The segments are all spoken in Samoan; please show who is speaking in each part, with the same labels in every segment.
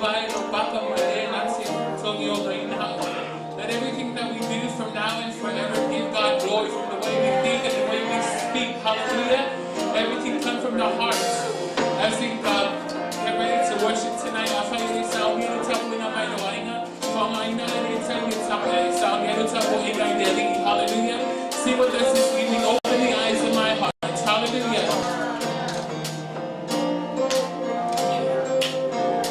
Speaker 1: Vai lo baka ma le na te tongi o ina. Let everything that we do from now and forever give God glory from the way we think and the way we speak. Hallelujah. Everything comes from the heart. As we get ready to worship tonight, hallelujah. See with us this evening. Open the eyes of my heart. Hallelujah.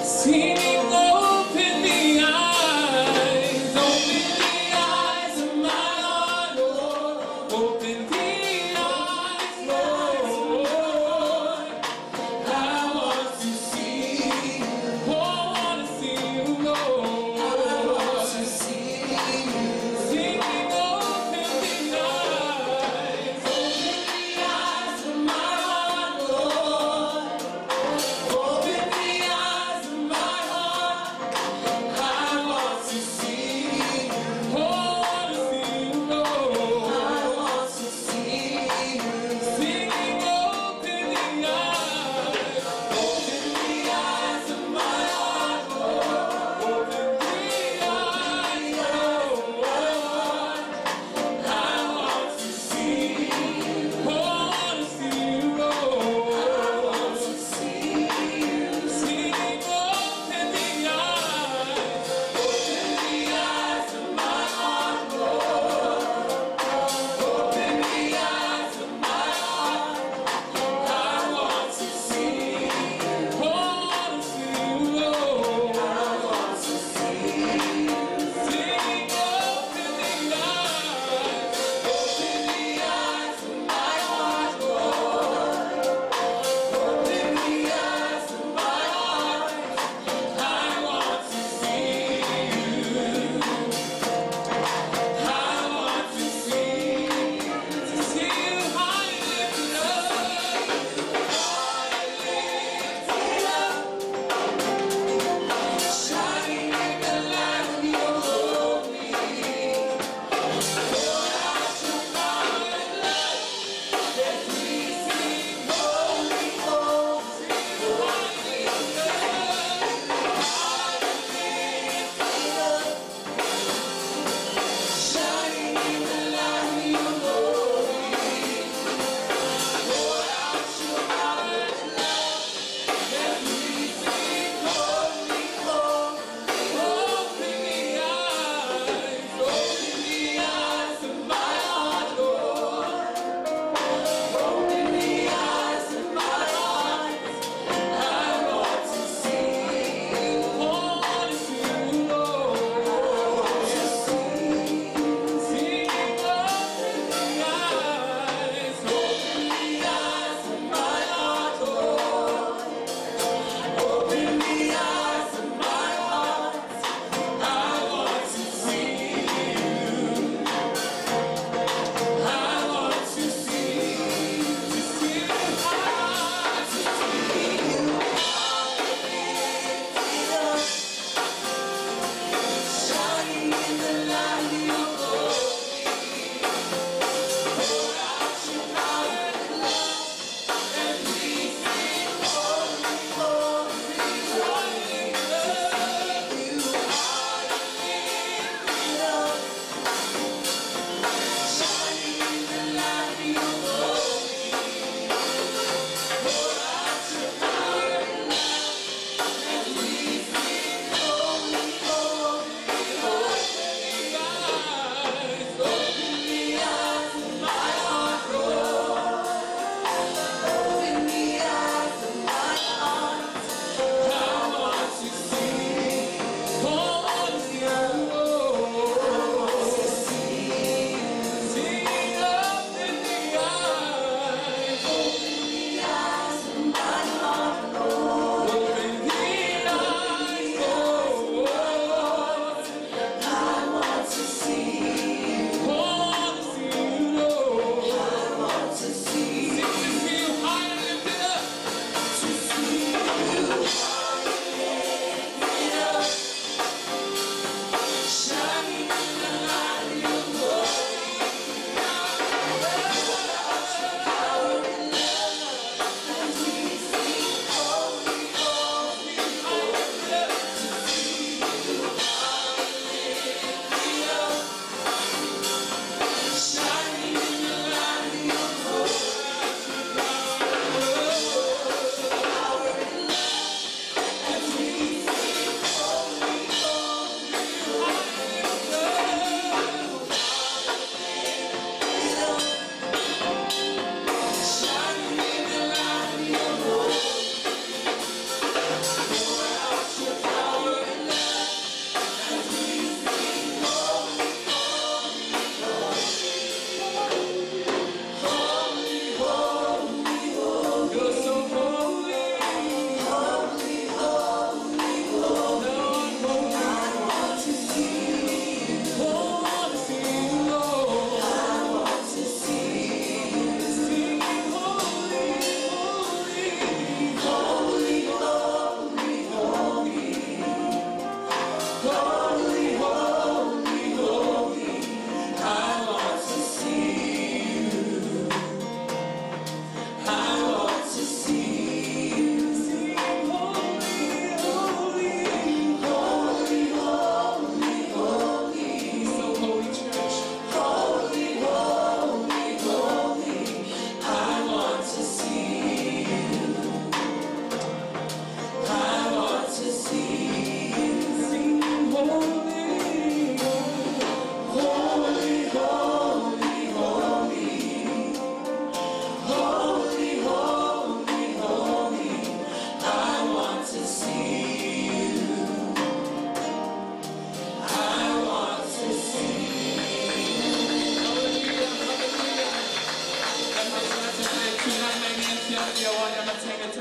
Speaker 1: Singing, open the eyes, open the eyes of my heart, Lord. Open the eyes, Lord. I want to see you. Oh, I want to see you, Lord. I want to see you. Singing, open the eyes, open the eyes of my heart.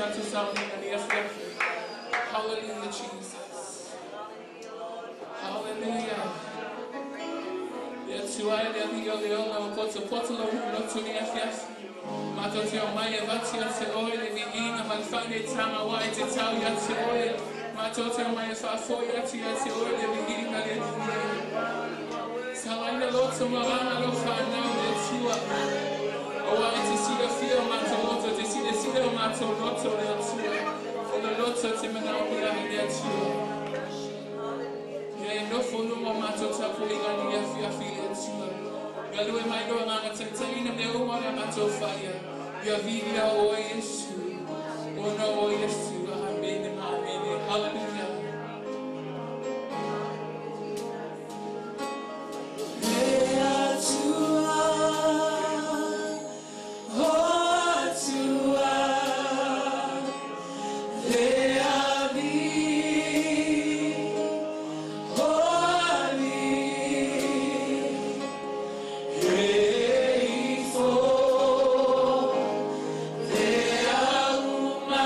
Speaker 1: tatou sauniga i le afiafi. Hallelujah, Jesus. Hallelujah. Le Atua e le Alii o le ola, ua potopoto lou loto i le afiafi. Matou te omai e avatu ia te oe le viiga ma le faaneetaga aua e tatau ia te oe. Matou te omai e faafoi atu ia te oe le viiga le Alii e. Salaina loto ma aga lau fanau le Atua. Aua e te silafia o matou loto, te silasila o matou loto le Atua. O le loto te manaomia e le Atua. Ia e nofo i luga o matou tapuaiga i le afiafi le Atua. Galue mai lou Agaga taitaiina mea uma o le a matou faia. Ia viia oe Iesu. Ona o Iesu. Amene ma amene. Hallelujah. Le Atua, o Atua, le Alii, o Alii, e ifo le auma.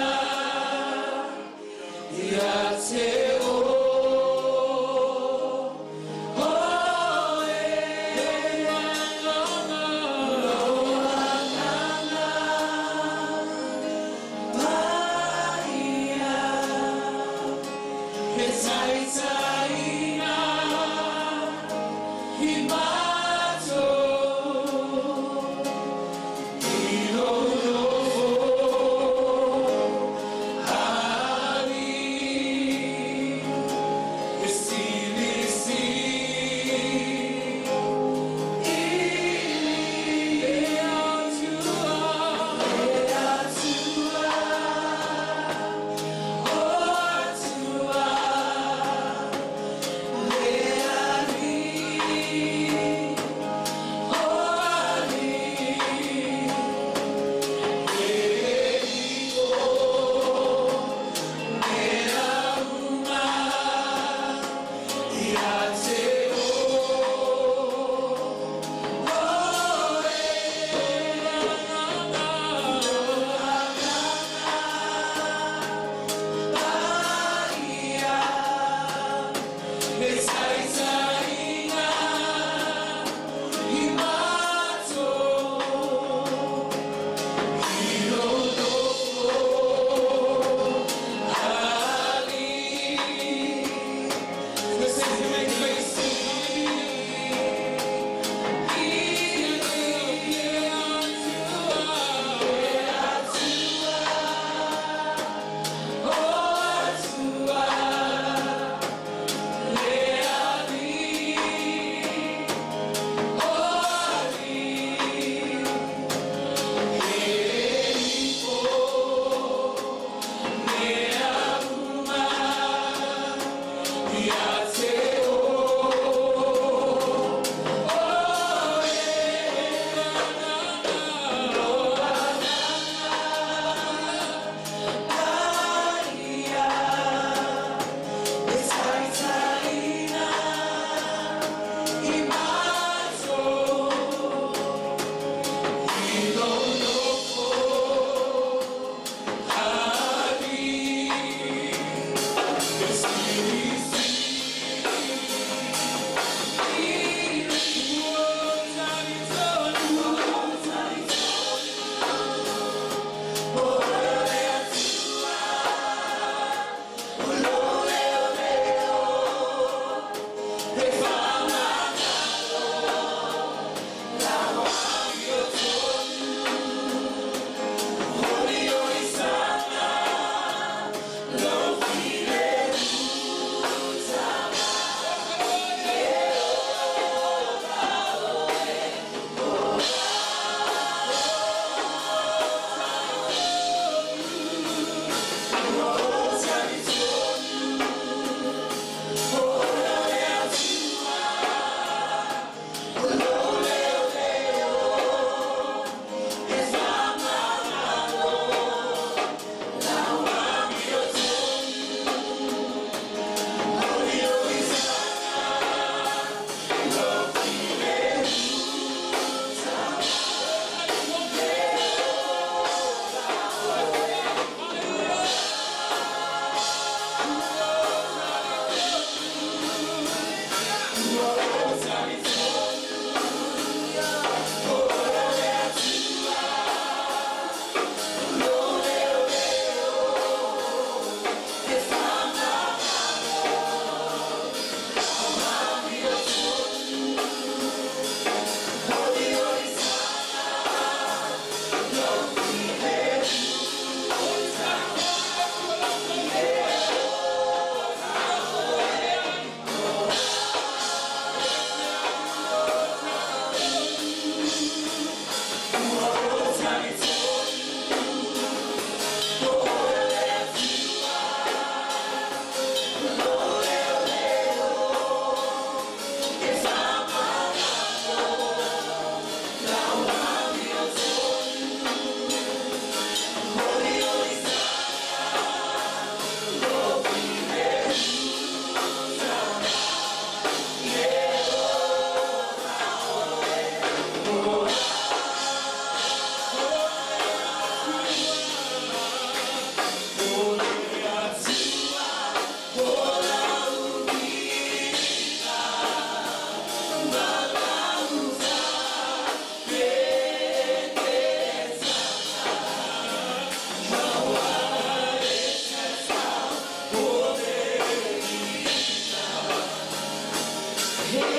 Speaker 1: Oh.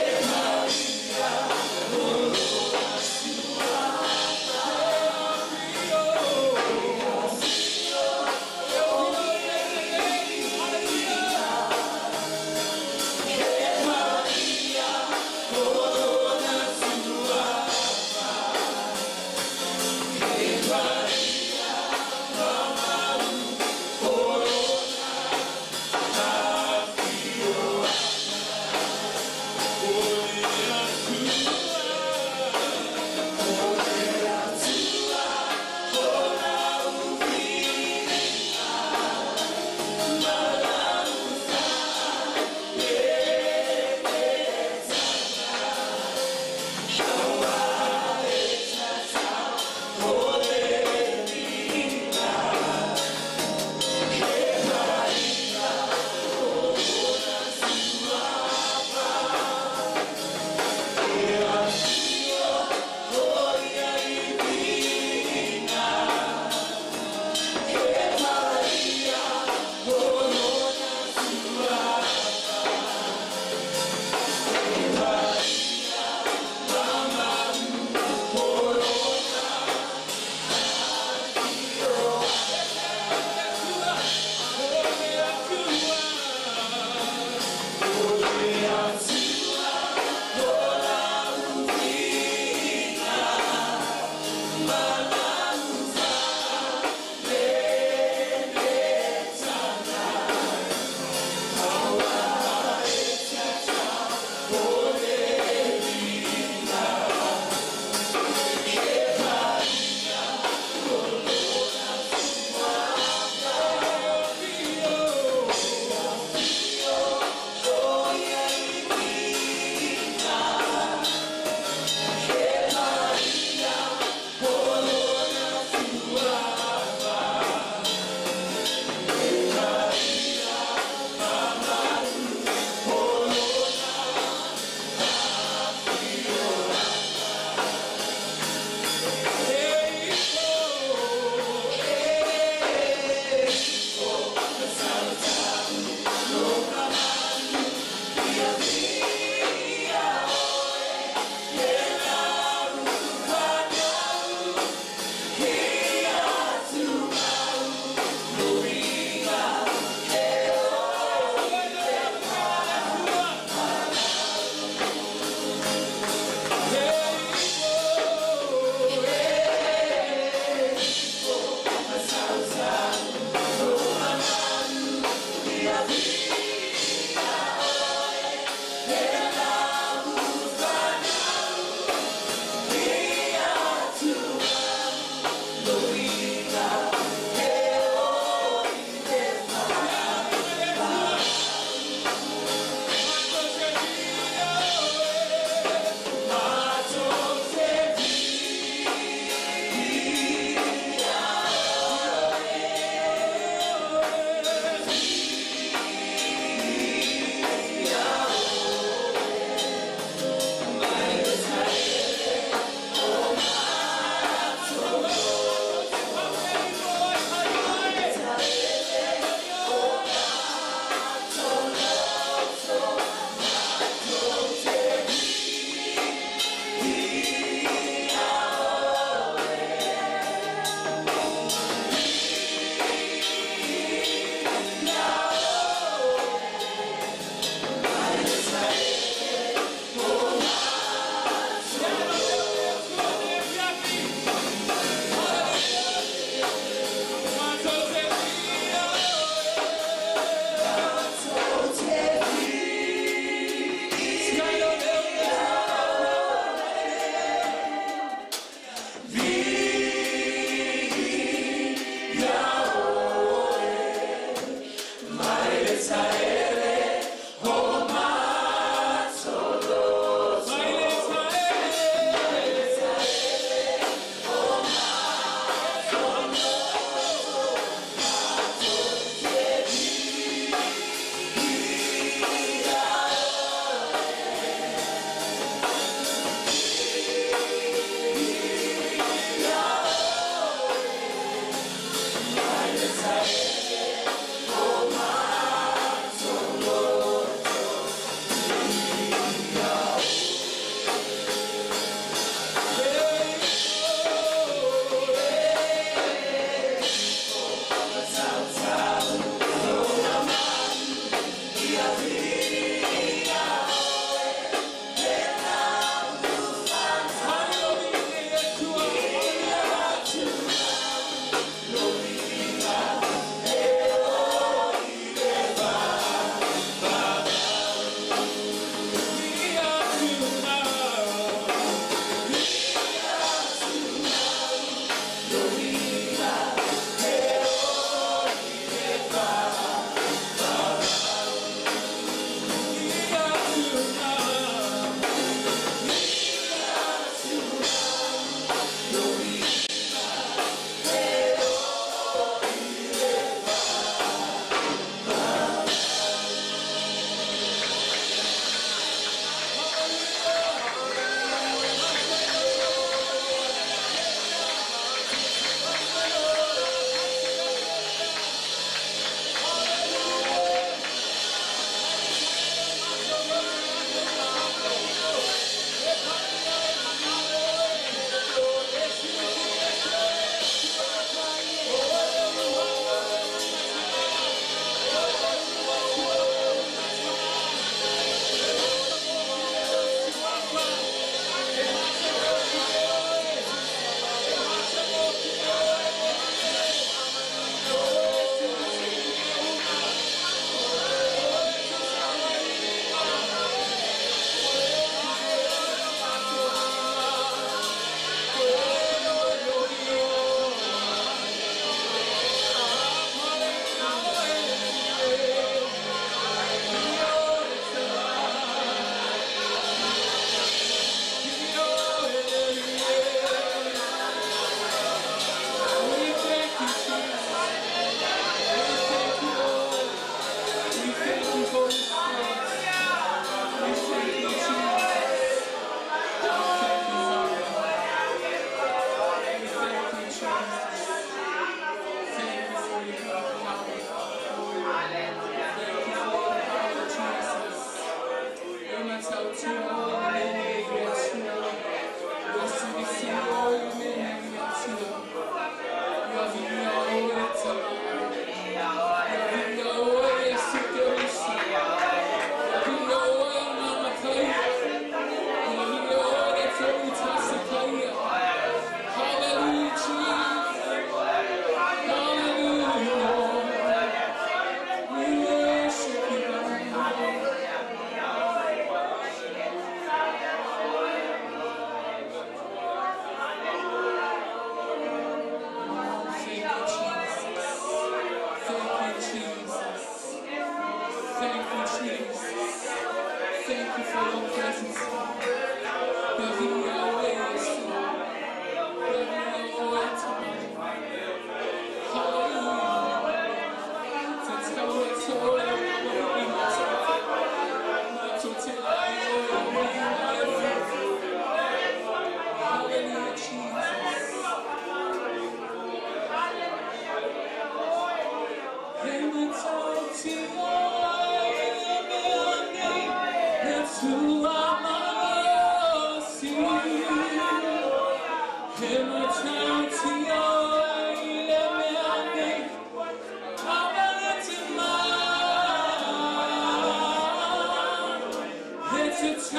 Speaker 1: It's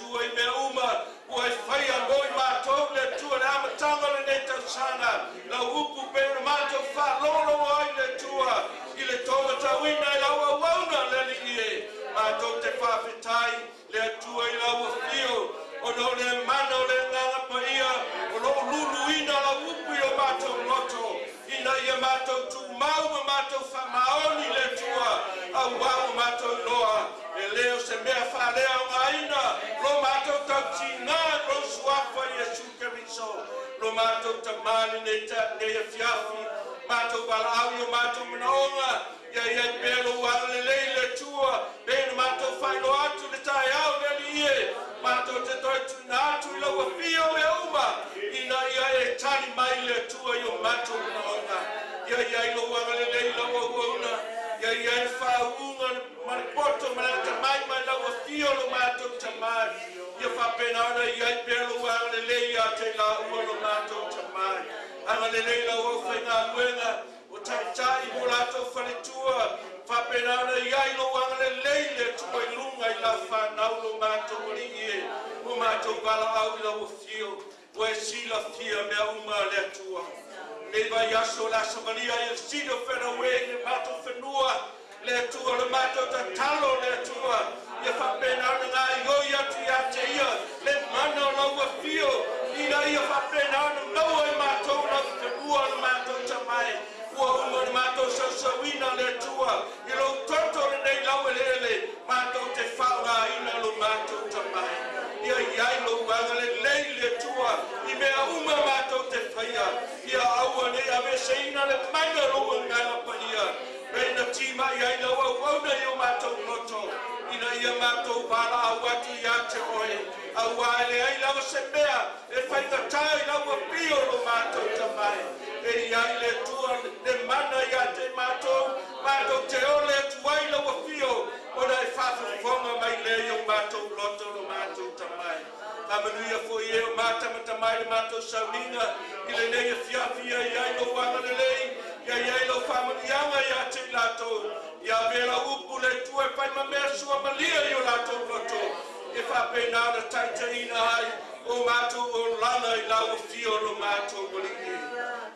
Speaker 2: Atua i mea uma ua e faia mo i matou, le Atua, le amataga o lenei tausaga. Lau upu pei ona matou faalogologo ai, le Atua, i le taumatauina i lau auauna, le Alii e. Matou te faafetai, le Atua, i lau afio, ona o le mana o le Agaga Paia o loo luluina lau upu i o matou loto, ina ia matou tumau ma matou faamaoni, le Atua, auā ua matou iloa e le o se mea faaleaogaina lo matou tautigā i lou suafa Iesu Keriso lo matou Tamā. Lenei nei afiafi matou valaau i o matou manaoga, ia iai pea lou agalelei, le Atua, pe na matou faailoa atu le taeao, le Alii e. Matou te toe tuuina atu i lau afio mea uma, ina ia e tali mai, le Atua, i o matou manaoga. Ia iai lou agalelei lau auauna, ia iai le faauuga ma le poto ma le atamai mai lau afio lo matou Tamā. Ia faapena ona iai pea lou agalelei ia te laua lo matou Tamā. Agalelei lau aufaigaluega o taitai mo latou faletua, faapena ona iai lou agalelei, le Atua, i luga i lau fanau lo matou Alii e. O matou valaau i lau afio, ua e silafia mea uma, le Atua. Nei vaiaso le asavalia ai le City of Federal Way le matou fanua, le Atua, le matou tatalo, le Atua, ia faapena ona gaoioi atu ia te ia le mana o lau afio, ina ia faapena ona maua i matou lau fanua le matou Tamā. Ua uma le matou sausauina, le Atua, i lou toto lenei laueleele matou te faaaogaina lo matou Tamā. Ia iai lou agalelei, le Atua, i mea uma matou te faia. Ia aua nei aveseina le mana o lou Agaga Paia pei na timai ai lau auauna i o matou loto, ina ia matou valaau atu ia te oe, auā e leai lava se mea e faigatā i lau afio lo matou Tamā. E iai, le Atua, le mana ia te matou, matou te ole atu ai lau afio, ona e faafofoga mai lea i o matou loto lo matou Tamā. Faamanuia foi e o matamatamai le matou sauniga i lenei afiafi. Ia iai lou agalelei, ia iai lau faamanuiaga ia te i latou. Ia avea lau upu, le Atua, e fai ma mea suamalie i o latou loto, e faapena ona taitaiina ai o matou olaga i lau afio lo matou Alii.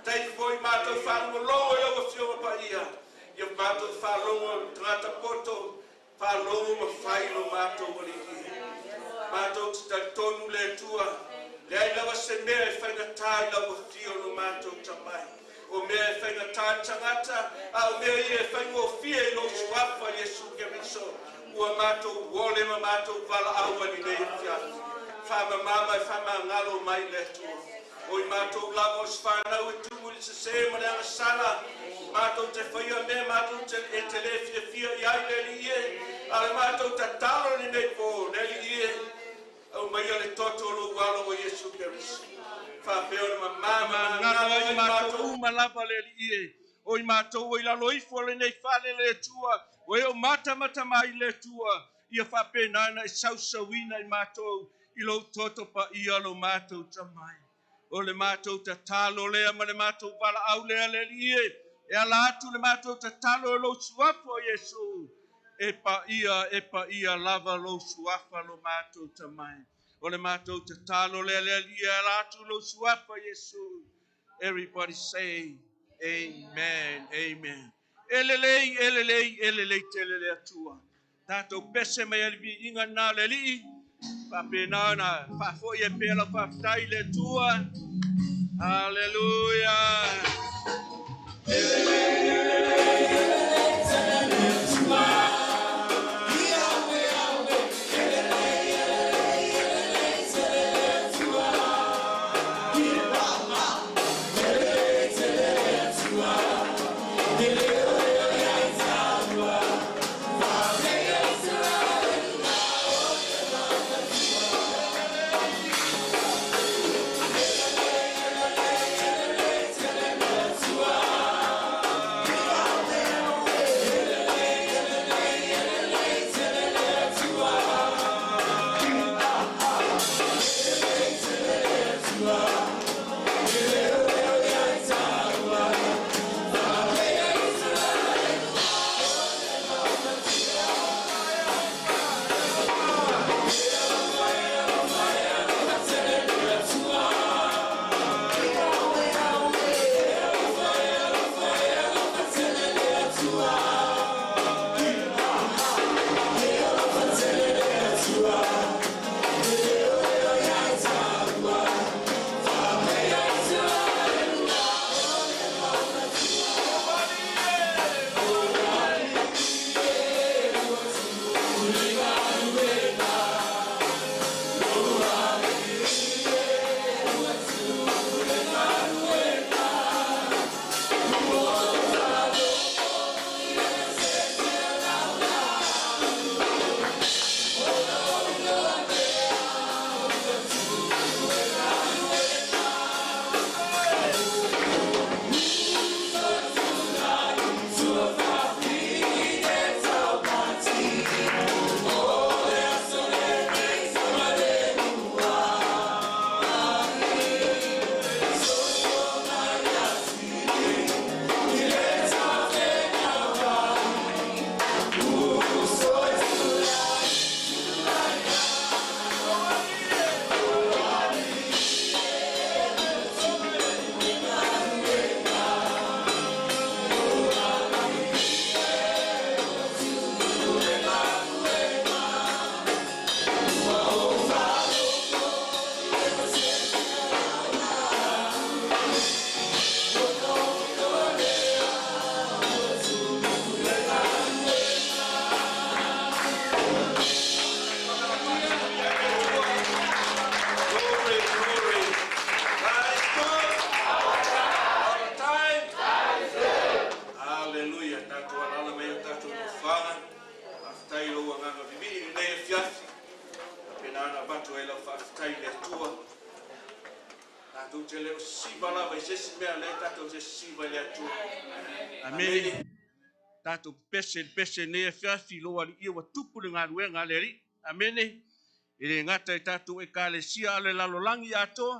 Speaker 2: Tai foi matou faalogologo i lau afioga paia. Ia matou faalogo tagata poto, faalogo ma fai lo matou Alii. Matou te talitonu, le Atua, leai lava se mea e faigatā i lau afio lo matou Tamā. O mea e faigatā i tagata, a o mea ia e faigofie i lou suafa Iesu Keriso. Ua matou ole ma matou valaau ai lenei afiafi. Faamamama e faamagalo mai, le Atua. O i matou lava o se fanau e tumu i le sesē ma le agasala, matou te faia mea matou te e te lē fiafia i ai, le Alii e. A le matou tatalo lenei pō, le Alii e, aumaia le toto o lou alo o Iesu Keriso, faapea ona mamā ai matou uma lava, le Alii e. O i matou i lalo ifo o lenei fale, le Atua, o e o matamatamai, le Atua, ia faapena ona e sausauina i matou i lou toto paia lo matou Tamā. O le matou tatalo lea ma le matou valaau lea, le Alii e, e ala atu le matou tatalo e lou suafa o Iesu. E paia, e paia lava lou suafa lo matou Tamā. O le matou tatalo lea, le Alii, e ala atu lou suafa Iesu. Everybody say, "Amen, amen." E lelei, e lelei, e lelei tele le Atua. Tatou pese mai ai le viiga na le Alii. Faapena ona faafoi e pea lau faafetai le Atua. Hallelujah. E lelei, e lelei, e lelei tele le Atua. Yahweh, Yahweh, e lelei, e lelei, e lelei tele le Atua. E lelei tele le Atua. E leo leo ia i tāua. Whānei Israel na o te matatua. E lelei, e lelei, e lelei tele le Atua. lau faafetai i le Atua. Tatou te le o sisiva lava i se isi mea, lea tatou te sisiva i le Atua. Amene. Tatou pepese i le pese i lenei afiafi i lou Alii ua tupu le galuega a le Alii. Amene. E le gata i tatou Ekalesia a o le lalolagi atoa.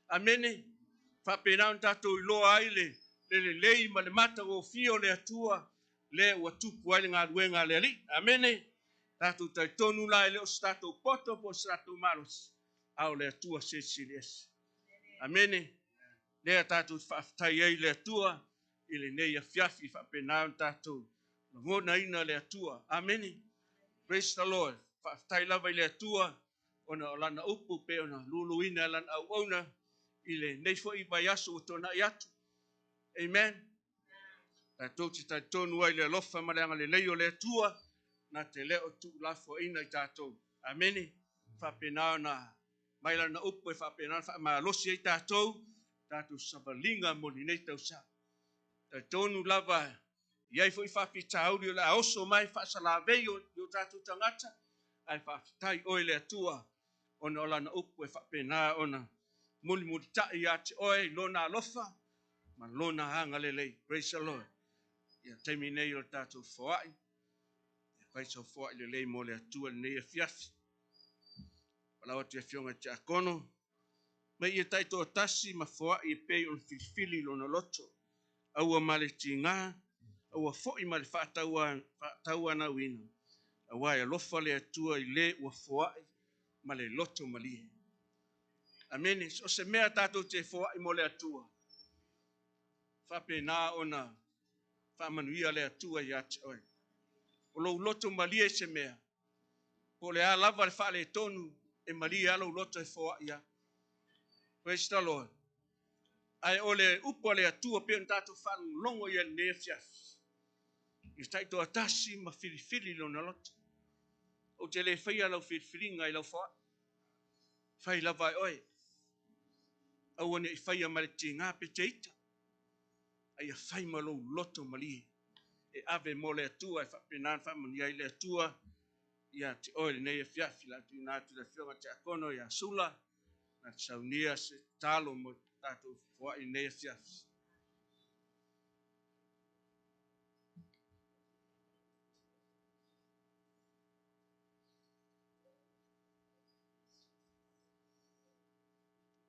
Speaker 2: Amene. Faapena ona tatou iloa ai le lelei ma le matagofie o le Atua lea ua tupu ai le galuega a le Alii. Amene. Tatou talitonu la e le o se tatou poto po o se tatou malosi, a o le Atua silisili ese. Amene. Lea tatou te faafetai ai i le Atua i lenei afiafi faapena ona tatou lagonaina le Atua. Amene. Praise the Lord. Faafetai lava i le Atua ona o lana upu pe ona luluina e lana auauna i lenei foi vaiaso ua tuanai atu. Amen. Tatou te talitonu ai i le alofa ma le agalelei o le Atua na te le o tuulafoaiina i tatou. Amene. Faapena ona mai lana upu e faapena ona faamalosi ai tatou, tatou savaliga mo lenei tausaga. Talitonu lava i ai foi faafitauli o le a oso mai faasalavei o i o tatou tagata, ae faafetai oe le Atua ona o lana upu e faapena ona mulimulitai ia te oe i lona alofa ma lona agalelei. Praise the Lord. Ia taimi nei o le tatou foai, ia fai sau foai lelei mo le Atua i lenei afiafi. Palau atu i afioga i tiakono, mai ia taitoatasi ma foai e pei ona filifili i lona loto. Aua ma le tiga, aua foi ma le faatauanauina, aua e alofa le Atua i le ua foai ma le loto malie. Amene. So o se mea tatou te foai mo le Atua, faapena ona faamanuia le Atua ia te oe. O lou loto malie i se mea, po o le a lava le faaletonu, e malie lava lou loto e foai lava. Praise the Lord. Ae o le upu a le Atua pei ona tatou faalogologo i ai i lenei afiafi, ia taitoatasi ma filifili lona loto. Ou te le faia lau filifiliga i lau foai. Fai lava e oe. Aua ne i faia ma le tiga pe te ita, a ia fai ma lou loto malie e ave mo le Atua e faapena ona faamanuia ai le Atua ia te oe lenei afiafi. La tuuina atu i le afioga tiakono ia Sula na te saunia se tatalo mo tatou foai lenei afiafi.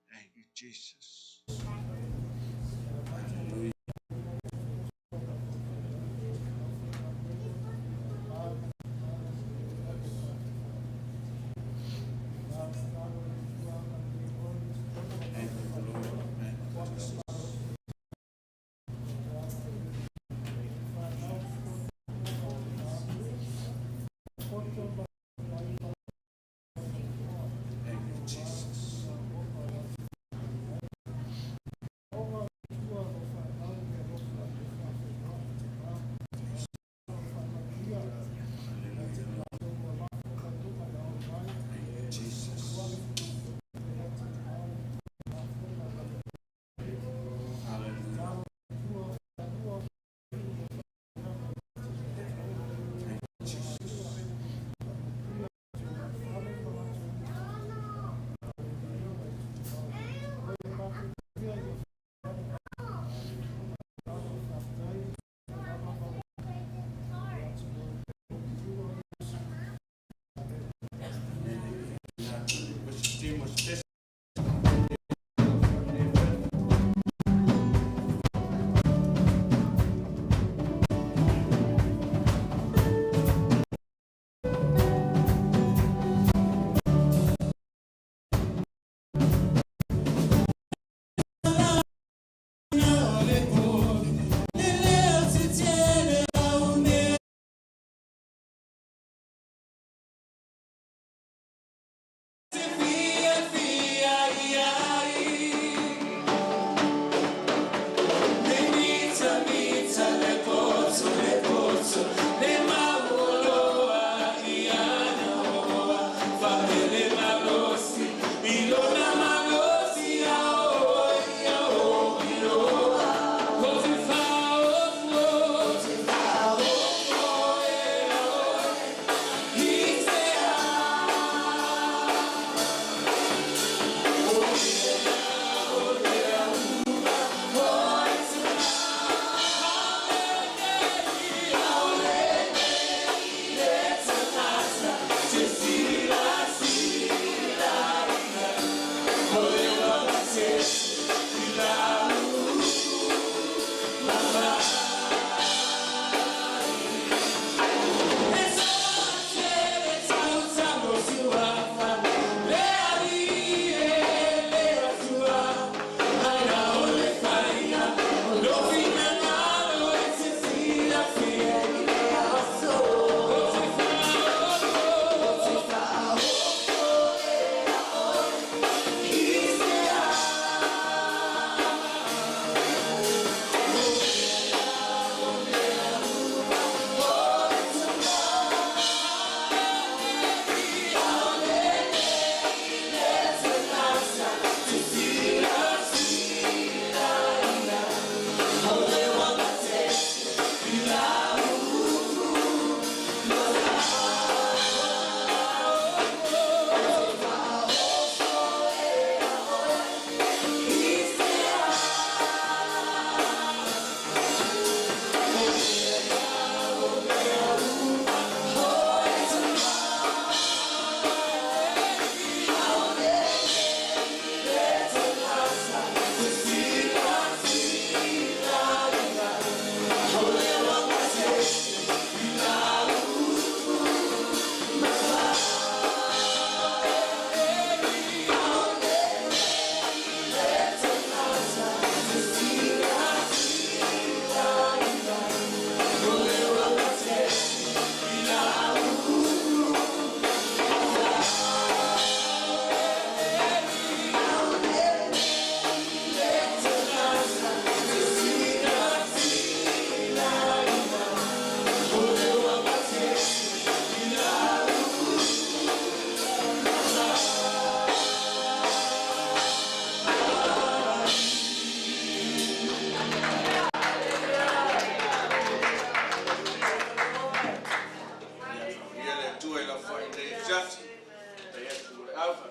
Speaker 2: Thank you, Jesus. Thank you, Lord. Thank you, Jesus. Thank you, Jesus.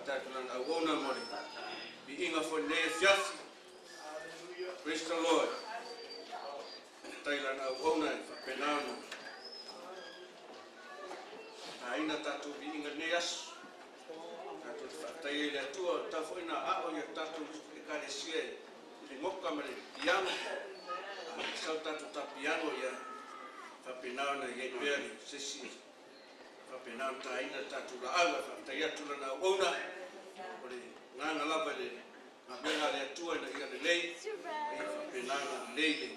Speaker 2: Faafetai atu lana auauna mo le viiga foi i lenei afiafi. Praise the Lord. Faafetai lana auauna e faapena ona taina tatou viiga i lenei aso. Tatou te faafetai ai i le Atua, ua tatau foi ona ao ia tatou Ekalesia i le goka ma le piano. A sau tatou ta piano ia faapena ona i ai pea le se isi faapena ona taina le tatou laau. Ae faafetai atu lana auauna, o le agaga lava i le galuega a le Atua ina ia lelei, ma ia faapena ona lelei le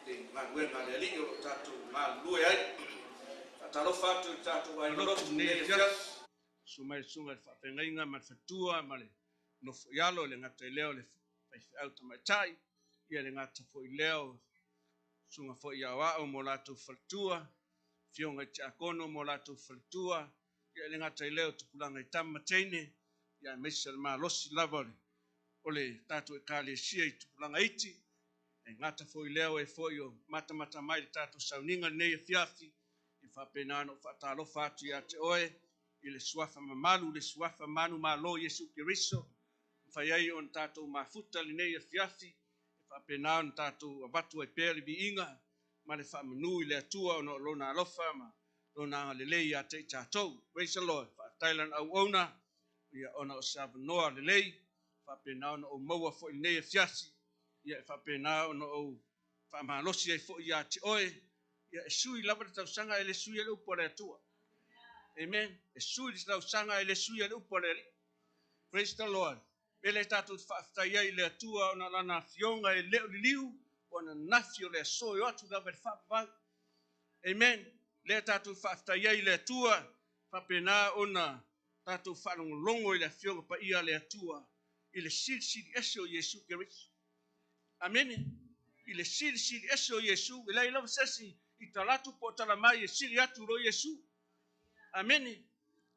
Speaker 2: le galuega a le Alii o lo o tatou galulue ai. Faatalofa atu i le tatou aiga lotu i lenei afiafi. Susu mai le susuga i le faafeagaiga ma le faletua ma le nofo i alo, e le gata i lea o le faifeau tamaitai, ia e le gata foi i lea o susuga foi i aoao ma o latou faletua, afioga i tiakono ma o latou faletua, ia e le gata i lea o tupulaga i tama ma teine, ia aemaise o le malosi lava o le tatou Ekalesia i tupulaga iti, e gata foi i lea o e foi o matamata mai i le tatou sauniga i lenei afiafi, e faapena ona ou faatalofa atu ia te oe i le suafa mamalu, le suafa manumalo Iesu Keriso, mafai ai ona tatou mafuta lenei afiafi, e faapena ona tatou avatu ai pea le viiga ma le faamanu i le Atua ona o lona alofa ma lona agalelei ia te i tatou. Praise the Lord. Faafetai lana auauna, ia ona o se avanoa lelei, faapena ona ou maua foi lenei afiafi, ia e faapena ona ou faamalosi ai foi ia te oe, ia e sui lava le tausaga e le sui ai le upu a le Atua. Amen. E sui le tausaga e le sui ai le upu a le Alii. Praise the Lord. E le tatou te faafetai ai i le Atua ona o lana afioga e le o liliu, o ananafi o le aso e o atu lava i le faavavau. Amen. Lea tatou te faafetai ai i le Atua, faapena ona tatou faalogologo i le afioga paia a le Atua i le silisili ese o Iesu Keriso. Amene. I le silisili ese o Iesu, e leai lava se isi i talatu po o tala mai e sili atu i lo Iesu. Amene.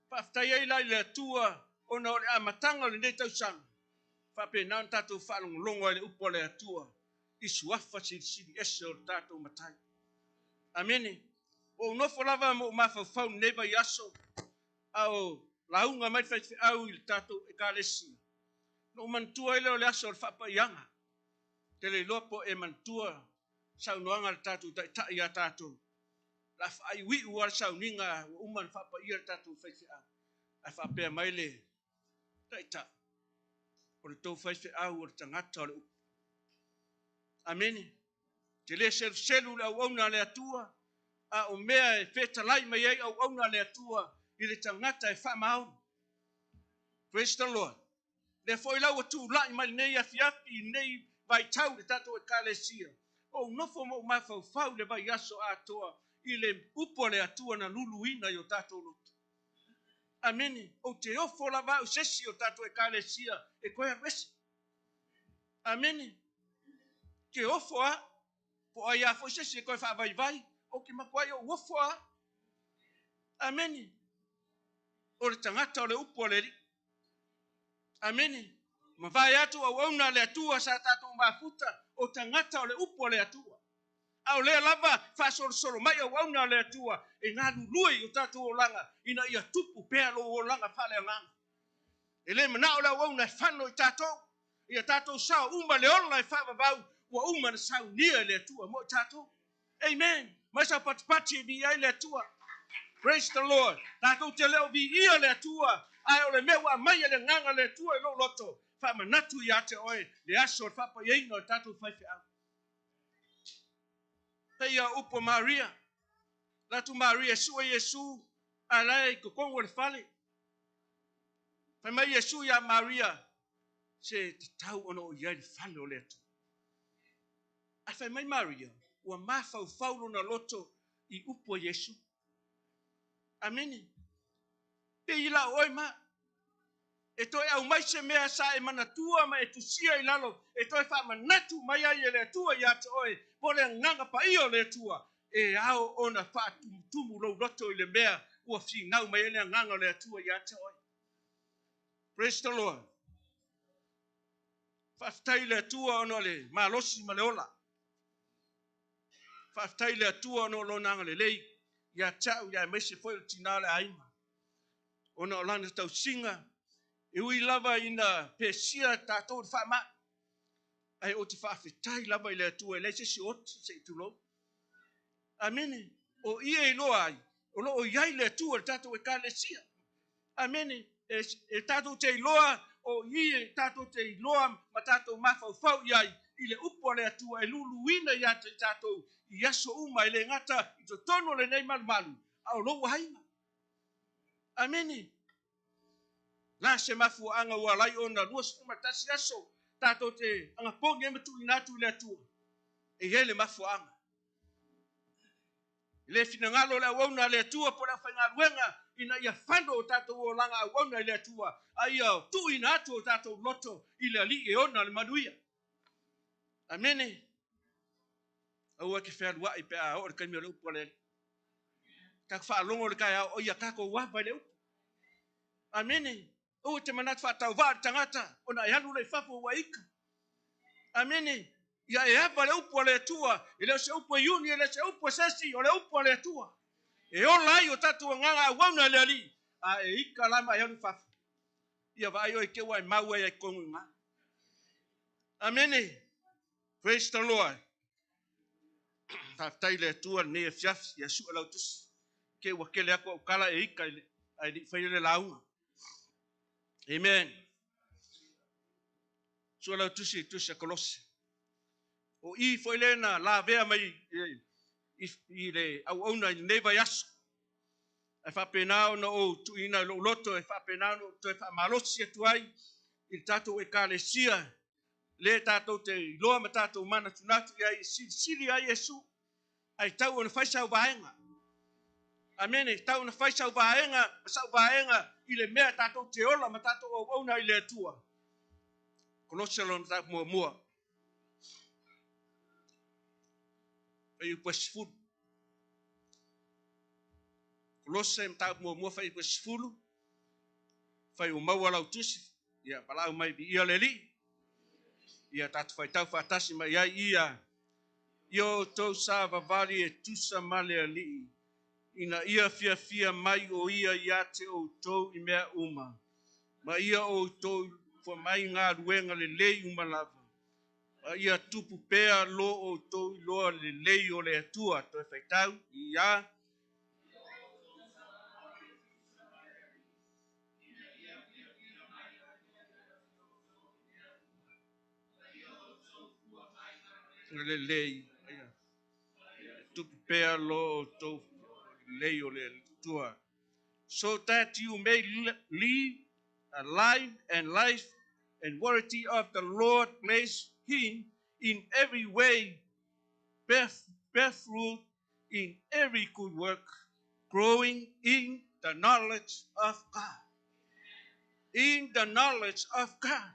Speaker 2: Faafetai ai la i le Atua ona o le amataga o lenei tausaga, faapena ona tatou faalogologo ai i le upu a le Atua i suafa silisili ese o le tatou Matai. Amene. Ua ou nofo lava ma ou mafaufau i lenei vaiaso a o lauga mai le faifeau i le tatou Ekalesia. Na ou manatua ai lea o le aso o le faapaiaga. Ou te le iloa po o e manatua saunoaga a le tatou Taitai ia tatou. O le a faaiuiu lava le sauniga ua uma ona faapaia le tatou faifeau. Ae faapea mai le Taitai, o le tou faifeau o le tagata o le upu. Amene. Ou te le seluselu le auauna a le Atua, a o mea e fetalai mai ai auauna a le Atua i le tagata e faamaoni. Praise the Lord. Lea foi la ua tulai mai lenei afiafi i lenei vaitau i le tatou Ekalesia, ou nofo ma ou mafaufau i le vaiaso atoa i le upu a le Atua na luluina i o tatou loto. Amene. Ou te ofo lava au i se isi o tatou Ekalesia e toe alu ese. Amene. Ke ofo a, po o ai a foi se isi e toe faavaivai, ou te matuai ou ofo a. Amene. O le tagata o le upu a le Alii. Amene. Mavae atu auauna a le Atua sa tatou mafuta, o tagata o le upu a le Atua. A o lea lava faasolosolo mai auauna a le Atua e galulue i o tatou olaga ina ia tupu pea lou olaga faaleagaga. E le manao le auauna e fano i tatou, ia tatou sao uma le ola e faavavau ua uma ona saunia e le Atua mo i tatou. Amen. Mai sau patipati e viia ai le Atua. Praise the Lord. Tatou te le o viia le Atua, ae o le mea ua aumai e le agaga o le Atua i lou loto, faamanatu ia te oe le aso o le faapaiaina o le tatou faifeau. Pei o upu a Maria, alu atu Maria e sue Iesu, a la e i totonu o le fale. Fai mai Iesu ia Maria, se tatau ona ou i ai i le fale o le Atua. Ae fai mai Maria, ua mafaufau lona loto i upu a Iesu. Amene. Pei la o oe ma. E toe aumai se mea sa e manatua ma e tusia i lalo e toe faamanatu mai ai e le Atua ia te oe po le agaga paia o le Atua e ao ona faatumutumu lou loto i le mea ua finau mai ai le agaga o le Atua ia te oe. Praise the Lord. Faafetai i le Atua ona o le malosi ma le ola. Faafetai i le Atua ona o lona agalelei ia te au, aemaise foi o le tina o le aiga, ona o lana tausiga E ui lava ina pesia tatou i le faamai, ae ou te faafetai lava i le Atua e leai se isi oti se i tulou. Amene. O ia e iloa ai, o lo o i ai le Atua i le tatou Ekalesia. Amene. E tatou te iloa, o ia e tatou te iloa ma tatou mafaufau i ai i le upu a le Atua e luluina ia te tatou i aso uma, e le gata i totonu o lenei malumalu, a o lou aiga. Amene. La se mafuaaga ua alai ona 21 aso tatou te agapogi ai ma tuuina atu i le Atua. E i ai le mafuaaga. E le finagalo le auauna a le Atua po o le aufaigaluega ina ia fano o tatou olaga auauna i le Atua, a ia tuuina atu o tatou loto i le Alii e ona le manuia. Amene. Aua e te fealuai pe a oo le taimi o le upu a le Alii. Tatou faalogo i le taeao o ia tatou ava i le upu. Amene. Aua e te manatu faatauvaa le tagata ona e alu lea i fafo ua ika. Amene. Ia e ava le upu a le Atua, e le o se upu e iuni, e le o se upu e sesi, o le upu a le Atua. E ola ai o tatou agaga auauna e le Alii, a e ika la ma e alu i fafo. Ia vaai oe te ua e mau ai ai tonu i ina. Amene. Praise the Lord. Faafetai i le Atua lenei afiafi, ia sue lau tusi. Ke ua kele atu au tala e ika i le, ae le i faia le lauga. Amen. Sue lau tusi i tusi a Kolose. O i foi lea na lavea mai i le auauna i lenei vaiaso. Ae faapena ona ou tuuina i lou loto e faapena ona ou toe faamalosi atu ai i le tatou Ekalesia le tatou te iloa ma tatou manatunatu i ai e silisili ai Iesu, ae tau ona fai sau vaega. Amene, tau ona fai sau vaega ma sau vaega i le mea tatou te ola ma tatou auauna i le Atua. Kolose lona mataupu muamua. Fuaiupu e 10. Kolose mataupu muamua fuaiupu e 10. Fai ua maua lau tusi, ia valaau mai viia le Alii. Ia tatou faitau faatasi mai ai ia ia outou savavali e tusa ma le Alii, ina ia fiafia mai o ia ia te outou i mea uma, ma ia outou fua mai galuega lelei uma lava, ma ia tupu pea lo outou iloa lelei o le Atua. Toe faitau ia. Lelei tupu pea lo outou lelei o le Atua. So that you may live a life and life and worthy of the Lord, place him in every way, bear fruit in every good work, growing in the knowledge of God. In the knowledge of God.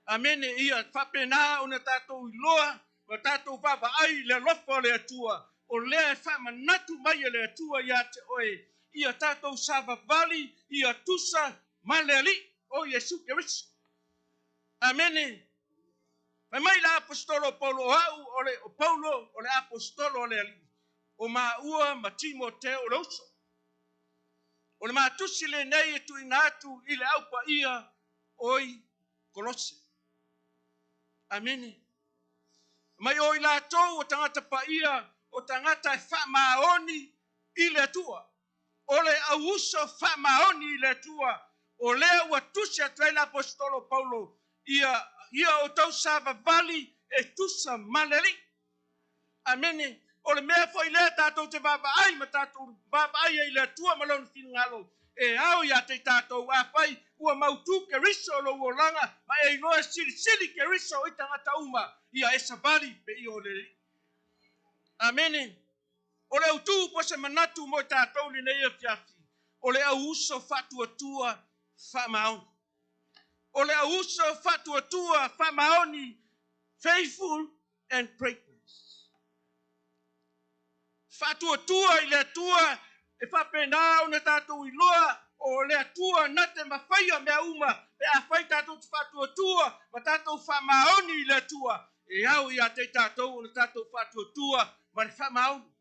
Speaker 2: Amene. Ia faapena ona tatou iloa ma tatou vaavaai i le alofa o le Atua, o lea e faamanatu mai e le Atua ia te oe, ia tatou savavali ia tusa ma le Alii o Iesu Keriso. Amene. Fai mai le aposetolo o Paulo, o au o le o Paulo o le aposetolo o le Alii, o maua ma Timoteo o le uso. O le matusi lenei e tuuina atu i le aupaia oi Kolose. Amene. Mai o i latou o tagata paia, o tagata e faamaoni i le Atua. O le auuso faamaoni i le Atua, o lea ua tusi atu ai le aposetolo Paulo, ia outou savavali e tusa ma le Alii. Amene. O le mea foi lea tatou te vaavaai ma tatou vaavaai ai i le Atua ma lona finagalo, e ao ia te tatou afai ua mautu Keriso lou olaga ma e iloa e silisili Keriso i tagata uma, ia e savali pe ia o le Alii. Amene. O le autu po se manatu mo i tatou lenei afiafi, o le auuso faatuatua faamaoni. O le auuso faatuatua faamaoni, faithful and greatness. Faatuatua i le Atua e faapena ona tatou iloa o le Atua na te mafaia mea uma pe afai tatou te faatuatua ma tatou faamaoni i le Atua. E ao ia te tatou ona tatou faatuatua ma le faamaoni.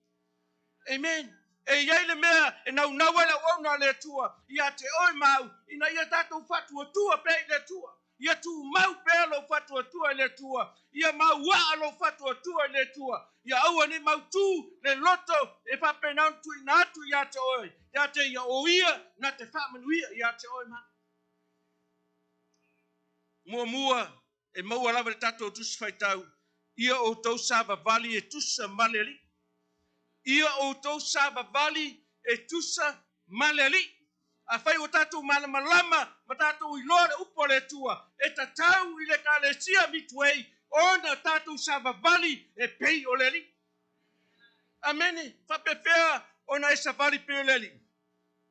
Speaker 2: Amen. E i ai le mea e naunau ai le auauna a le Atua ia te oe ma au, ina ia tatou faatuatua pea i le Atua. Ia tumau pea lou faatuatua i le Atua. Ia mauaa lou faatuatua i le Atua. Ia aua ne i mautu le loto e faapena ona tuuina atu ia te oe, ia te ia o ia na te faamanuia ia te oe ma au. Muamua, e maua lava i le tatou Tusi Faitau, ia outou savavali e tusa ma le Alii. Ia outou savavali e tusa ma le Alii. Afai ua tatou malamalama ma tatou iloa le upu a le Atua, e tatau i le Ekalesia Midway ona tatou savavali e pei o le Alii. Amene. Faapefea ona e savali pei o le Alii?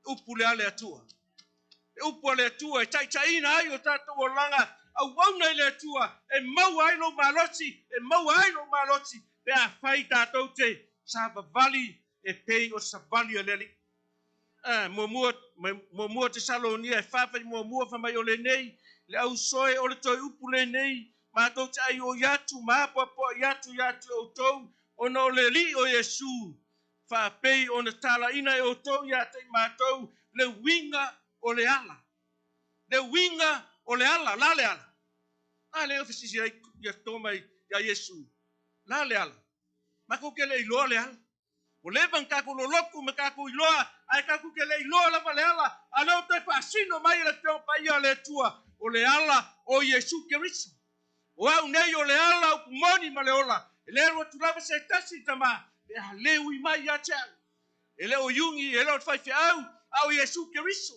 Speaker 2: Upu le a le Atua. Le upu a le Atua e taitaiina ai o tatou olaga auauna i le Atua, e maua ai lou malosi, e maua ai lou malosi pe afai tatou te savavali e pei o savali a le Alii. Muamua, muamua Tesalonia e 4 fai muamua fai mai o lenei, le ausoe o le toe upu lenei, matou te aioi atu ma apoapoai atu ia te outou, ona o le Alii o Iesu, faapei ona talaina e outou ia te i matou le uiga o le ala. Le uiga o le ala, la le ala. A le ofisisi ai ia toma ia Iesu, la le ala. Matou ke le iloa le ala. Ua leva ona tatou lolotu ma tatou iloa, ae tatou te le iloa lava le ala. A lea ua toe faasino mai e le Afioga Paia a le Atua, o le ala o Iesu Keriso. O au nei o le ala, upu moni ma le ola. E le alu atu lava se tasi i Tama, pe a le ui mai ia te au. E le o Iugi, e le o le faifeau, a o Iesu Keriso.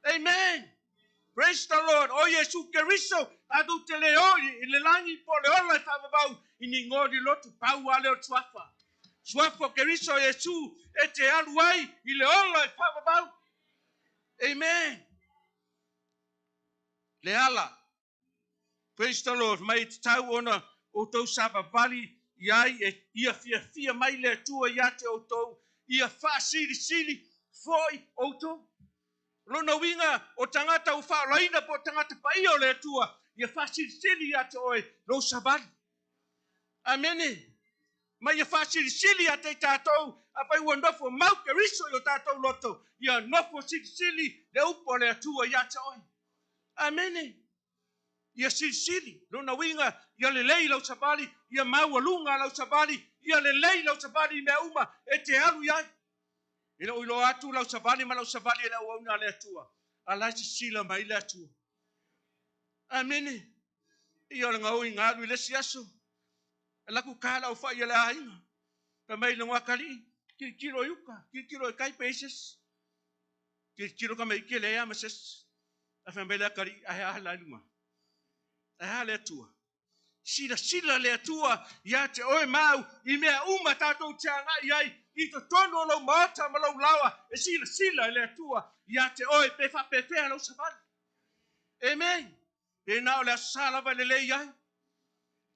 Speaker 2: Amen. Praise the Lord. O Iesu Keriso, tatou te le o i le lagi po o le ola e faavavau i ni igoa o ni lotu, pau lava lea o le suafa. Suafa o Keriso o Iesu e te alu ai i le ola e faavavau. Amen. Le ala. Praise the Lord. Mai e tatau ona outou savavali i ai e ia fiafia mai le Atua ia te outou, ia faasilisili foi outou. O lona uiga, o tagata ua faaolaina po o tagata paia o le Atua, ia faasilisili ia te oe lou savali. Amene. Ma ia faasilisili ia te i tatou, afai ua nofo mau Keriso i o tatou loto, ia nofo silisili le upu a le Atua ia te oe. Amene. Ia silisili, lona uiga, ia lelei lau savali, ia maualuga lau savali, ia lelei lau savali i mea uma e te alu i ai. E le o iloa atu lau savali ma lau savali e le auauna a le Atua, a la e sisila mai le Atua. Amene. Ia o le gaoi galu i le isi aso, e laku ka lau fai e le aiga. Fai mai le akalii, tilotilo i uka, tilotilo i kai pe i se isi. Tilotilo ka mai ke le ama se isi. Ae fai mai le akalii, ae a la i luga? Ae a le Atua? Silasila le Atua ia te oe ma au i mea uma tatou te agai ai i totonu o lou maota ma lou laoa, e silasila e le Atua ia te oe pe faapefea lau savali. Amen. Pe na o le aso sa lava e lelei ai.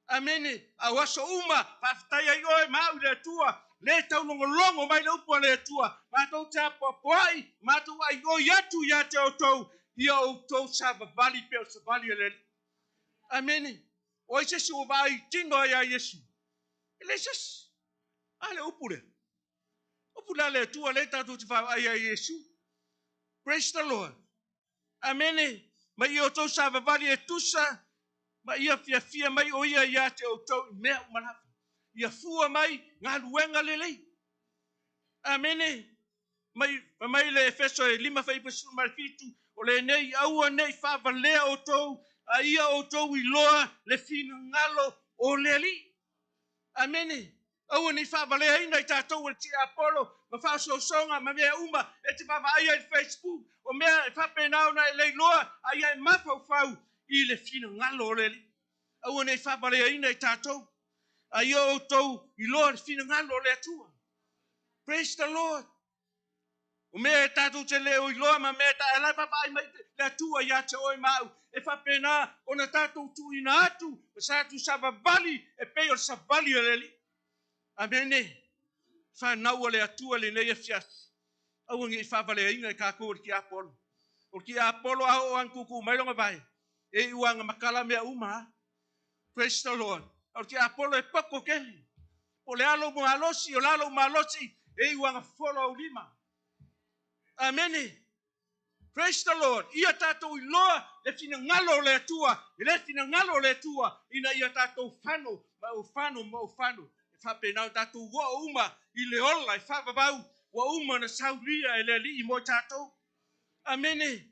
Speaker 2: Amene. A o aso uma, faafetai ai oe ma au i le Atua, le taulogologo mai le upu a le Atua, matou te apoapoai, matou aioi atu ia te outou, ia outou savavali pei o le savali a le Alii. Amene. O ai se isi ua vaai tino ai ia Iesu? E leai se isi. A le upu lea. Upu lea a le Atua lea tatou te vaavaai ai i Iesu. Praise the Lord. Amene. Ma ia outou savavali e tusa ma ia fiafia mai o ia ia te outou i mea uma lava. Ia fua mai galuega lelei. Amene. Mai, fai mai le Efeso e 5 faiva 17, o lenei aua nei faavalea outou, a ia outou iloa le finagalo o le Alii. Amene. Aua ne i faavaleaina i tatou e le tiapolo ma faaosoosoga ma mea uma e te vaavaai ai i le Facebook, o mea e faapena ona e le iloa, a ia e mafaufau i le finagalo o le Alii. Aua ne i faavaleaina i tatou, a ia outou iloa le finagalo o le Atua. Praise the Lord. O mea e tatou te le o iloa ma mea e ta, la e vaavaai mai le Atua ia te oe ma au, e faapena ona tatou tuuina atu ma sa tu savavali e pei o le savali a le Alii. Amene. Fanau a le Atua lenei afiafi. Aua ne i faavaleaina e tatou e le tiapolo. O le tiapolo a oo lava tuutuu mai lona vae, e iu lava ina matala mea uma a. Praise the Lord. A o le tiapolo e poto tele. Po o le a lou malosi, o le a lou malosi, E iu agafolo au lima. Amene. Praise the Lord. Ia tatou iloa le finagalo o le Atua, e le finagalo o le Atua ina ia tatou fano ma ou fano ma ou fano. E faapena ona tatou oo uma i le ola e faavavau ua uma ona saulia e le Alii mo i tatou. Amene.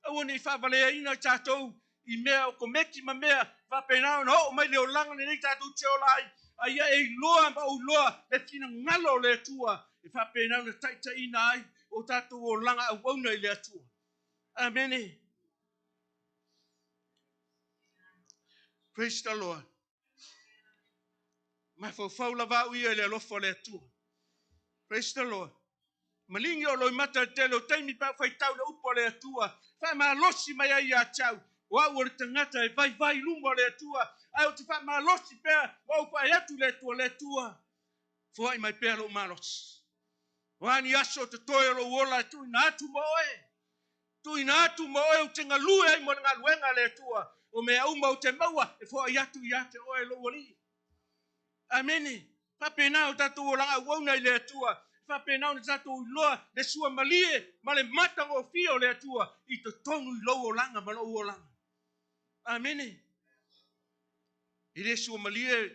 Speaker 2: Aua ne i faavaleaina i tatou i mea o komeki ma mea faapena ona oo mai le olaga lenei tatou te ola ai, a ia e iloa ma ou iloa le finagalo o le Atua e faapena ona taitaiina ai o tatou olaga auauna i le Atua. Amene. Praise the Lord. Mafaufau lava au ia i le alofa o le Atua. Praise the Lord. Maligi o loimata i le tele o taimi pe a ou faitau i le upu a le Atua, faamalosi mai ai ia te au, o au o le tagata e vaivai i luma o le Atua, ae ou te faamalosi pea ma ou vaai atu i le Atua, Le Atua, foai mai pea lou malosi. O a ni aso o totoe o lou ola e tuuina atu mo oe, tuuina atu mo oe ou te galue ai mo le galuega a le Atua, o mea uma ou te maua e foai atu ia te oe lou Alii. Amene. Faapena o tatou olaga auauna i le Atua, faapena ona tatou iloa le suamalie ma le matagofie o le Atua i totonu i lou olaga ma lou olaga. Amene. E le suamalie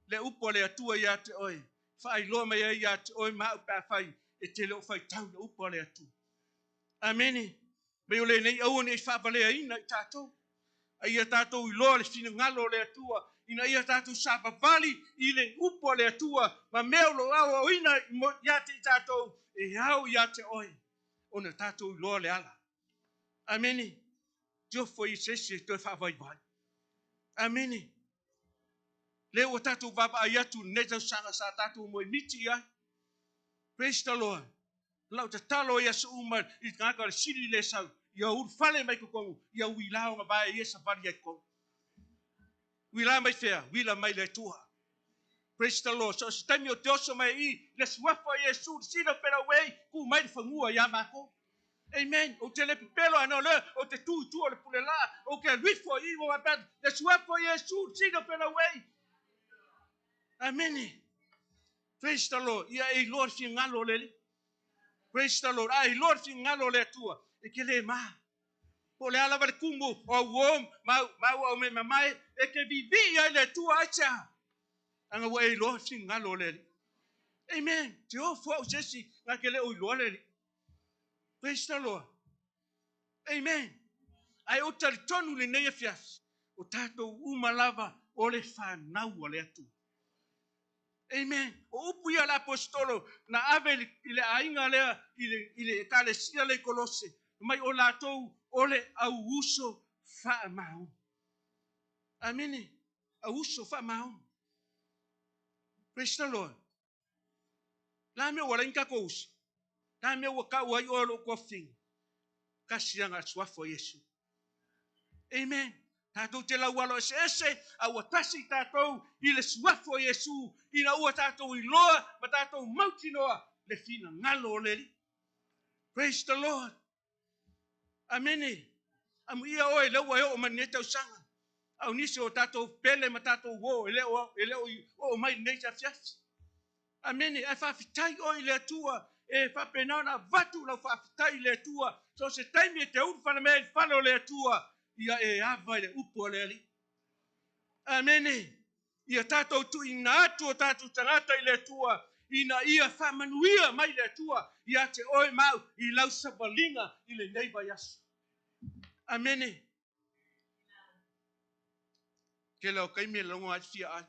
Speaker 2: le upu a le Atua ia te oe, faailoa mai ai ia te oe ma au pe afai e te le o faitau le upu a le Atua. Amene. Mei o lenei aua ne i faavaleaina i tatou, a ia tatou iloa le finagalo o le Atua, ina ia tatou savavali i le upu a le Atua ma mea o lo o aoaoina ia te i tatou, e ao ia te oe ona tatou iloa le ala. Amene. Tiofo i se isi e toe faavaivai. Amene. Lea ua tatou vaavaai atu i lenei tausaga sa tatou moemiti i ai. Praise the Lord. Lau tatalo i aso uma i tagata o le sili le sau, ia ulufale mai totonu, ia uila ona vae ia savali ai totonu. Uila mai fea? Uila mai le Atua. Praise the Lord. So se taimi o te oso mai i le suafa o Iesu, le sila o Pelauei, ku mai le fanua ia mākou. Amen. Ou te le pepelo ana o lea, ou te tū i tua o le pule laa, ou ke alu ifo i o wapea, le suafa o Iesu, le sila o Pelauei. Amen. Praise the Lord. Ia e iloa le finagalo o le Alii. Praise the Lord. A iloa le finagalo o le Atua, e ke le mā. Po o le a lava le kumu o au uo ma au au me mamae, e ke vivii ai le Atua ai se aha. Aga ua e iloa le finagalo o le Alii. Amen. Te ofo au se isi nga ke le o iloa le Alii. Praise the Lord. Amen. Ae ou talitonu lenei afiafi, o tatou uma lava o le fanau a le Atua. Amen. O upu ia a le aposetolo na ave i le aiga lea i le ekalesia lea i Kolose, mai o latou o le auuso faamaoni. Amene. Auuso faamaoni. Praise the Lord. La mea ua lai ni tatou uso. La mea ua tau ai oe o lou tuafafine. Tasi aga le suafa o Iesu. Amen. Tatou te laualo eseese, a ua tasi tatou i le suafa o Iesu, ina ua tatou iloa ma tatou mautinoa le finagalo o le Alii. Praise the Lord. Amene. Amuia oe lea ua e oo mai lenei tausaga. A o nisi o tatou pele ma tatou uo e le o, e le o oo mai lenei afiafi. Amene. Ae faafetai oe i le Atua e faapena ona avatu lau faafetai i le Atua. So o se taimi e te ulufale mai ai i le fale o le Atua, ia e ava i le upu a le Alii. Amene. Ia tatou tuuina atu o tatou tagata i le Atua, ina ia faamanuia mai le Atua ia te oe ma au i lau savaliga i lenei vaiaso. Amene. Tele o taimi e lagona ai le fia ai.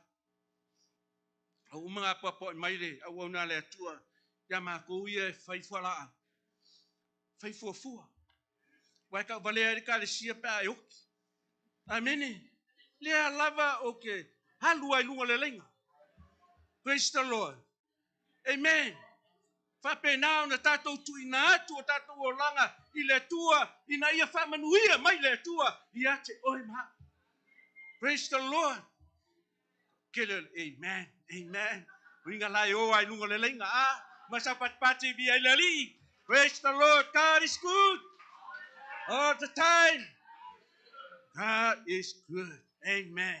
Speaker 2: A ua uma ona apoapoai mai le auauna a le Atua ia matou ia e fai fualaau, fai fuafua. Aua e tauvalea ai le Ekalesia pe a e oti. Amene. Lea lava ou te alu ai i luga o le laina. Praise the Lord. Amen. Faapena ona tatou tuuina atu o tatou olaga i le Atua ina ia faamanuia mai le Atua ia te oe ma au. Praise the Lord. Kele o le amen, amen. Uiga la e o ai luga o le laina, a ma sa patipati via i le Alii. Praise the Lord, God is good all the time. God is good. Amen.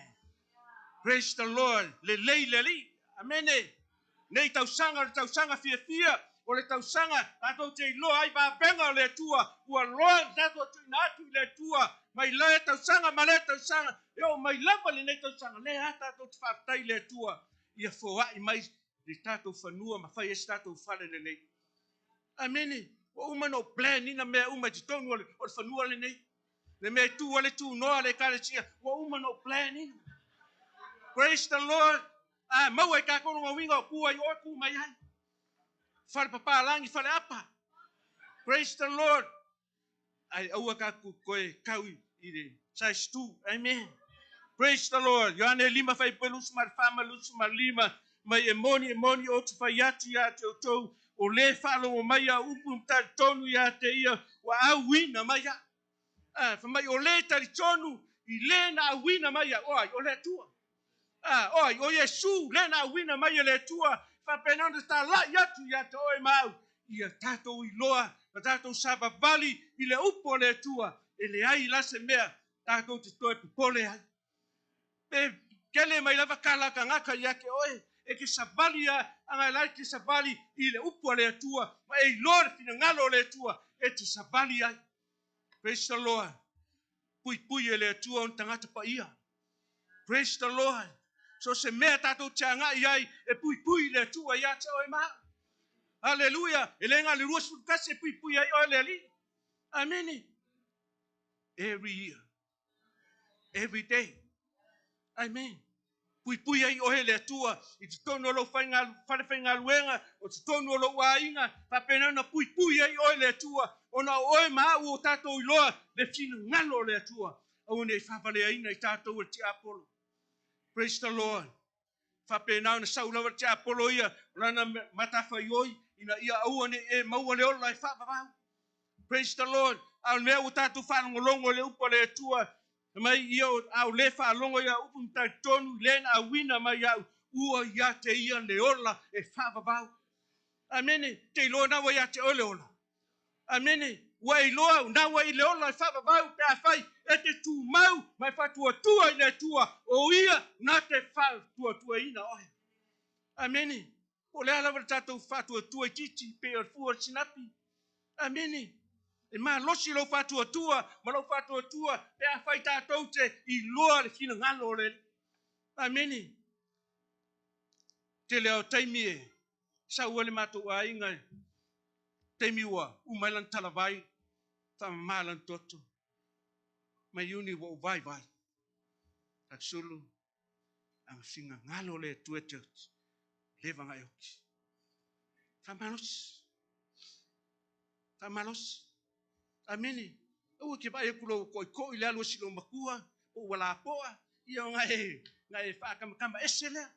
Speaker 2: Praise the Lord. Lelei le Alii. Amene. Nei tausaga o le tausaga fiafia, o le tausaga tatou te iloa ai vavega o le Atua, ua loa ona tatou tuuina atu i le Atua mai lea tausaga ma lea tausaga, e oo mai lava lenei tausaga, lea lava tatou te faafetai i le Atua, ia foai mai le tatou fanua ma fai ai se tatou fale lelei. Amene. Ua uma ona ou plan ina mea uma i totonu o le fanua lenei. Le mea e tu ai le tunoa le ekalesia, ua uma ona ou plan ina. Praise the Lord. A maua i tatou lona uiga o tu ai oe, tu mai ai. Fale papalagi, fale apa. Praise the Lord. Ai aua tatou toe tau i le size 2. Amen. Praise the Lord. Ioane 5 fuaiupu 24 ma 25 mai e moni e moni ou te fai atu ia te outou, o le faalogo mai au upu ma talitonu ia te ia, ua auina mai au. Ah, fai mai o le talitonu i le na auina mai au, o ai, o le Atua. Ah, o ai, o Iesu le na auina mai e le Atua, faapena ona talai atu ia te oe ma au, ia tatou iloa ma tatou savavali i le upu o le Atua, e leai la se mea tatou te toe popole ai. Pe kele mai lava tala a tagata ia te oe, e te savali a, aga e la e te savali i le upu a le Atua, ma e iloa le finagalo o le Atua, e te savali ai. Praise the Lord. Puipui e le Atua ona tagata paia. Praise the Lord. So se mea tatou te agai ai e puipui le Atua ia te oe ma au. Hallelujah. E le na o le 21 e puipui ai oe le Alii. Amene. Every year. Every day. Amen. Puipui ai oe le Atua i totonu o lou falefaigaluega, o totonu o lou aiga, faapena ona puipui ai oe le Atua, ona o oe ma au o tatou iloa le finagalo o le Atua, aua ne i faavaleaina i tatou e le tiapolo. Praise the Lord. Faapena ona sau lava le tiapolo ia, o lana matafaioi, ina ia aua ne i e maua le ola e faavavau. Praise the Lord. A o le mea ua tatou faalogologo i le upu a le Atua, mai ia a o le faalogo ia upu ma talitonu i le na auina mai au, ua ia te ia le ola e faavavau. Amene. Te iloa na ua ia te oe le ola. Amene. Ua e iloa na ua i le ola e faavavau pe afai e te tumau ma e faatuatua i le Atua, o ia na te faatuatuaina oe. Amene. Po o le a lava le tatou faatuatua itiiti pei o le fua o le sinapi. Amene. E malosi lou faatuatua ma lou faatuatua pe afai tatou te iloa le finagalo o le Alii. Amene. Tele lava o taimi e sau ai le matou aiga i taimi ua uma ai lana talavai, faamama lana toto. Mai Iuni ua ou vaivai. Tatusulu, aga finagalo le Atua e te oti, leva na e oti. Faamalosi. Faamalosi. Amene. Aua ke vaai atu lou koikoi le alu a si lou matua, po ua lapoa, ia ona e, na e faakamakama ese lea.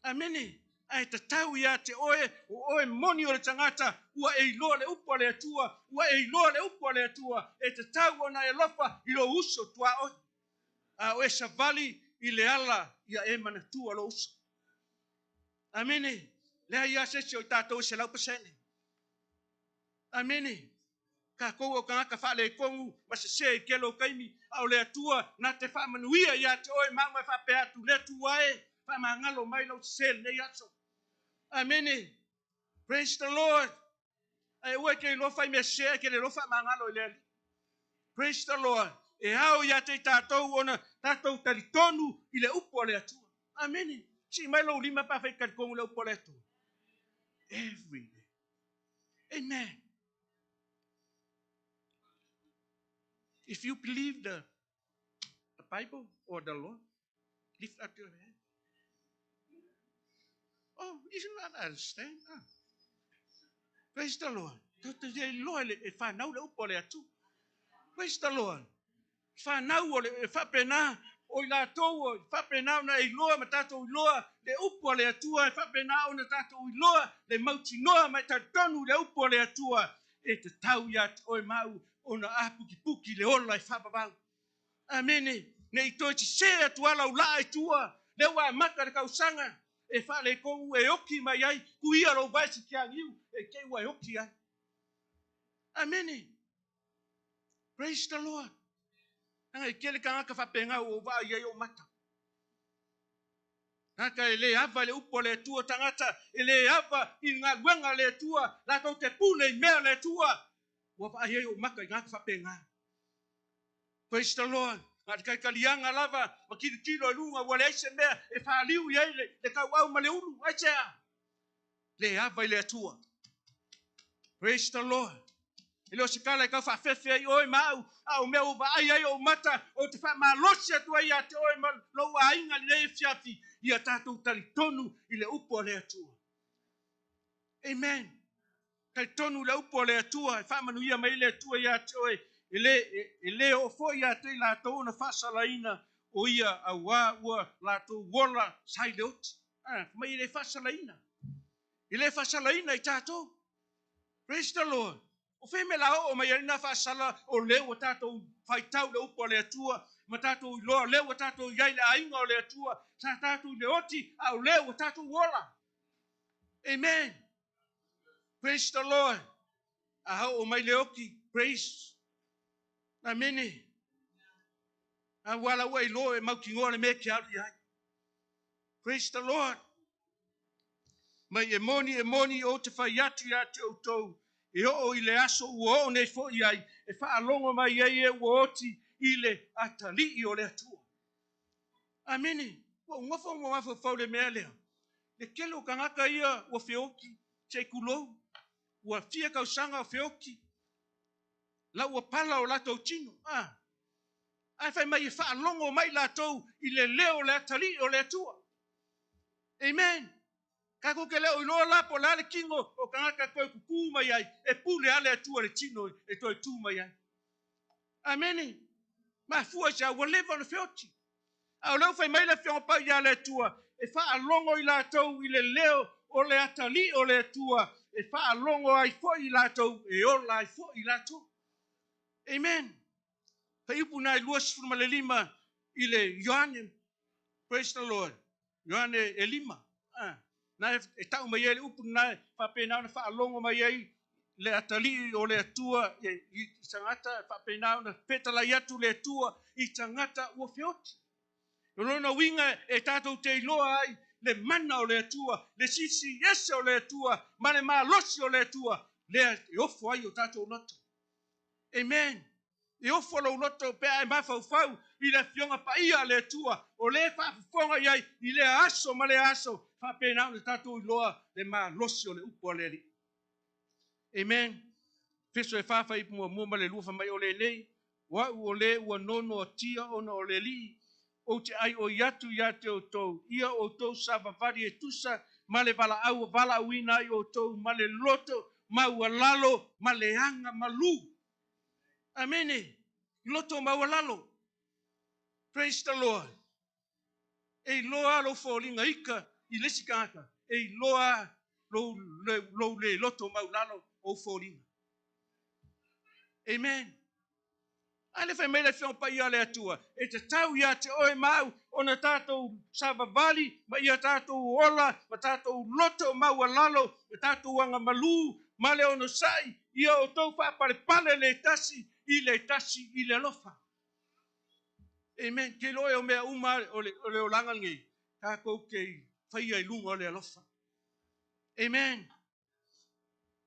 Speaker 2: Amene. Ae tatau ia te oe, o oe moni o le tagata, ua e iloa le upu a le Atua, ua e iloa le upu a le Atua, e tatau ona e alofa i lou uso tuaoi. A o e savali i le ala ia e manatua lou uso. Amene. Leai lava se isi o i tatou e 100%. Amene. Tatou o tagata faaletonu ma sese i tele o taimi, a o le Atua na te faamanuia ia te oe ma au ma e faapea atu, Le Atua e, faamagalo mai lou sese i lenei aso. Amene. Praise the Lord. Ae aua e te iloa fai mea sese ae te le iloa faamagalo i le Alii. Praise the Lord. E ao ia te i tatou ona tatou talitonu i le upu a le Atua. Amene. Sii mai lou lima pe afai e talitonu i le upu a le Atua. Every day. Amen. If you believe the Bible or the Lord, lift up your hand. Oh, you should not understand. Ah. Praise the Lord. Tatou te iloa e whanau le upu a le Atua. Praise the Lord. Whanau o le e faapena o i latou o faapena ona e iloa ma tatou iloa le upu a le Atua, e faapena ona tatou iloa le mautinoa ma e talitonu i le upu a le Atua, e tatau ia te oe ma au ona apukipuki le ola e faavavau. Amene. Ne i toe sese atu ala u laa i tua, lea ua amata le tausaga e faaletonu e oki mai ai, kuia lou vaesitiagiu e te i ua e oki ai. Amene. Praise the Lord. Leaga e tele tagata faapena ua ou vaai ai ou mata. Tagata e le ava i le upu a le Atua, tagata e le ava i le galuega a le Atua, latou te pule i mea a le Atua. Ua vaai ai ou maka i tagata faapena. Praise the Lord. Na o le taitaliaga lava ma tilotilo i luga ua leai se mea e faliu i ai le tauau ma le ulu. Aisea? Le ava i le Atua. Praise the Lord. E le o se tala e tau faafefe ai oe ma au, a o mea ua vaai ai ou mata, ou te faamalosi atu ai ia te oe ma lou aiga i lenei afiafi, ia tatou talitonu i le upu a le Atua. Amen. Talitonu i le upu a le Atua, e faamanuia mai le Atua ia te oe, e le, e, e le oo foi ia te i latou ona faasalaina o ia auā ua latou ola sa i le oti. Ah, mai e le faasalaina. E le faasalaina i tatou. Praise the Lord. O fea mea la oo mai ai lena faasala o lea ua tatou faitau le upu a le Atua ma tatou iloa o lea ua tatou i ai le aiga o le Atua, sa tatou i le oti, a o lea ua tatou ola. Amen. Praise the Lord. A oo mai le oti, praise. Amene. A ua la ua iloa e mautinoa le mea e te alu i ai. Praise the Lord. Mai e moni e moni ou te fai atu ia te outou, e oo i le aso ua oo nei foi ai, e faalogo mai ai e ua oti i le atalii o le Atua. Amene. Ua ou nofo ma mafaufau le mea lea. Le tele o tagata ia ua feoti, se i tulou, ua fia tausaga o feoti, la ua pala o latou tino. Ah. Ae fai mai e faalogo mai latou i le leo o le atalii o le Atua. Amen. Tatou te le o iloa la po o le a le tino o tagata e toe tutū mai ai, e pule lava le Atua i le tino e toe tū mai ai. Amene. Mafua i se a? Ua leva ona feoti. A o lea ua fai mai le Afioga Paia a le Atua, e faalogo i latou i le leo o le atalii o le Atua, e faalogo ai foi i latou, e ola ai foi i latou. Amen. Fuaiupu na e 25 i le Ioane. Praise the Lord. Ioane e 5. Ah, na e tau mai ai le upu na e faapena ona faalogo mai ai le atalii o le Atua i tagata, e faapena ona fetalai atu le Atua i tagata ua feoti. O lona uiga e tatou te iloa ai le mana o le Atua, le sisi ese o le Atua, ma le malosi o le Atua, lea e ofo ai o tatou loto. Amen. E ofo lou loto pe a e mafaufau i le Afioga Paia a le Atua, o lea e faafofoga i ai i lea aso ma lea aso, faapena ona tatou iloa le malosi o le upu a le Alii. Amen. Efeso e 4 fuaiupu muamua ma le lua fai mai o lenei, o au o le ua nonoatia ona o le Alii, ou te aioi atu ia te outou, ia outou savavali e tusa ma le valaau ua valaauina ai outou ma le loto maualalo ma le aga malu. Amene. Loto maualalo. Praise the Lord. E iloa lou foliga ika i le isi tagata, e iloa lou, lou le loto maulalo ou foliga. Amen. A le fai mai le Afioga Paia a le Atua, e tatau ia te oe ma au ona tatou savavali ma ia tatou ola ma tatou loto maualalo ma tatou agamalu ma le onosai ia outou faapalepale le tasi i le tasi i le alofa. Amen. Ke iloa e o mea uma o le olaga lenei, tatou te faia i luga o le alofa. Amen.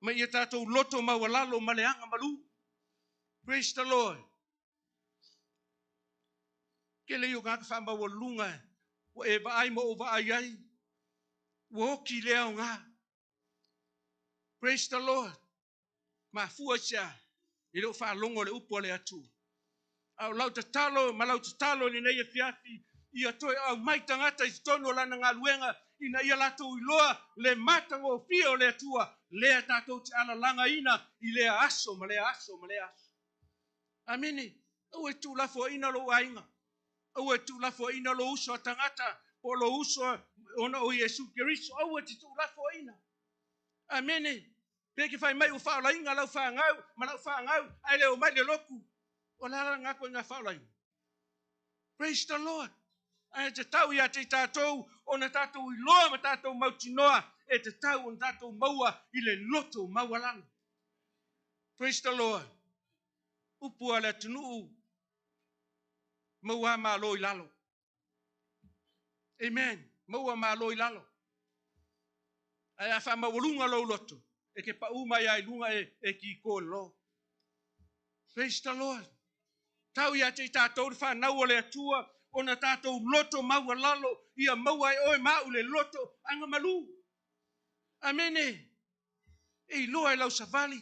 Speaker 2: Ma ia tatou loto maualalo ma le agamalu. Praise the Lord. Tele ia o tagata faamaualuluga ua e vaai ma ou vaai ai, ua oti le aoga. Praise the Lord. Mafua i se a? E le o faalogo le upu a le Atua. A o lau tatalo ma lau tatalo i lenei afiafi, ia toe aumai tagata i totonu o lana galuega ina ia latou iloa le matagofie o le Atua, lea tatou te alalagaina i lea aso ma lea aso ma lea aso. Amene. Aua e tuulafoaiina lou aiga. Aua e tuulafoaiina lou uso a tagata po o lou uso ona o Iesu Keriso. Aua e te tuulafoaiina. Amene. Pe ke fai mai ua faaolaina lau fanau ma lau fanau ae le omai le lotu. O le a la lena ituaiga faaolaina? Praise the Lord. Ae tatau ia te i tatou ona tatou iloa ma tatou mautinoa e tatau ona tatou maua i le loto maualalo. Praise the Lord. Upu a le atunuu maua malo i lalo. Amen. Maua malo i lalo. Ae a faamaualuga lou loto, e te pau mai lava i luga e kiko i le lo. Praise the Lord. Tau ia te i tatou le fanau o le Atua, ona tatou loto maualalo, ia maua e oe ma au le loto agamalu. Amene. E iloa i lau savali,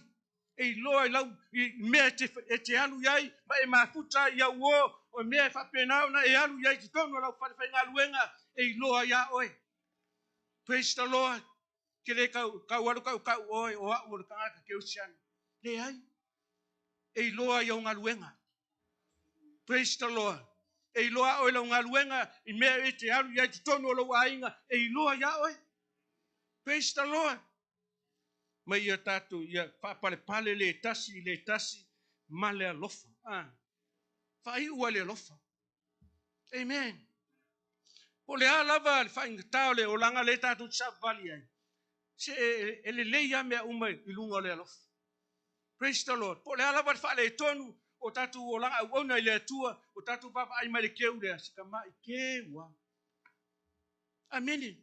Speaker 2: e iloa i lau i mea e te alu i ai, ma e mafuta ai i au uo, o mea e faapena ona e alu i ai i totonu o lau falefaigaluega, e iloa iā oe. Praise the Lord. Ke le kau, kau alu kau kau oe o au o le tagata kerisiano. Leai. E iloa i au galuega. Praise the Lord. E iloa oe lau galuega i mea e te alu i ai totonu o lou aiga, e iloa iā oe. Praise the Lord. Mai ia tatou ia faapalepale le tasi i le tasi ma le alofa. Ah. Faaiu ai le alofa. Amen. Po o le a lava le faigata o le olaga lea tatou te savavali ai, se e lelei lava mea uma i luga o le alofa. Praise the Lord. Po o le a lava le faaletonu o tatou olaga auauna i le Atua, o tatou vaavaai mai le keu lea, se tamai keu lava. Amene.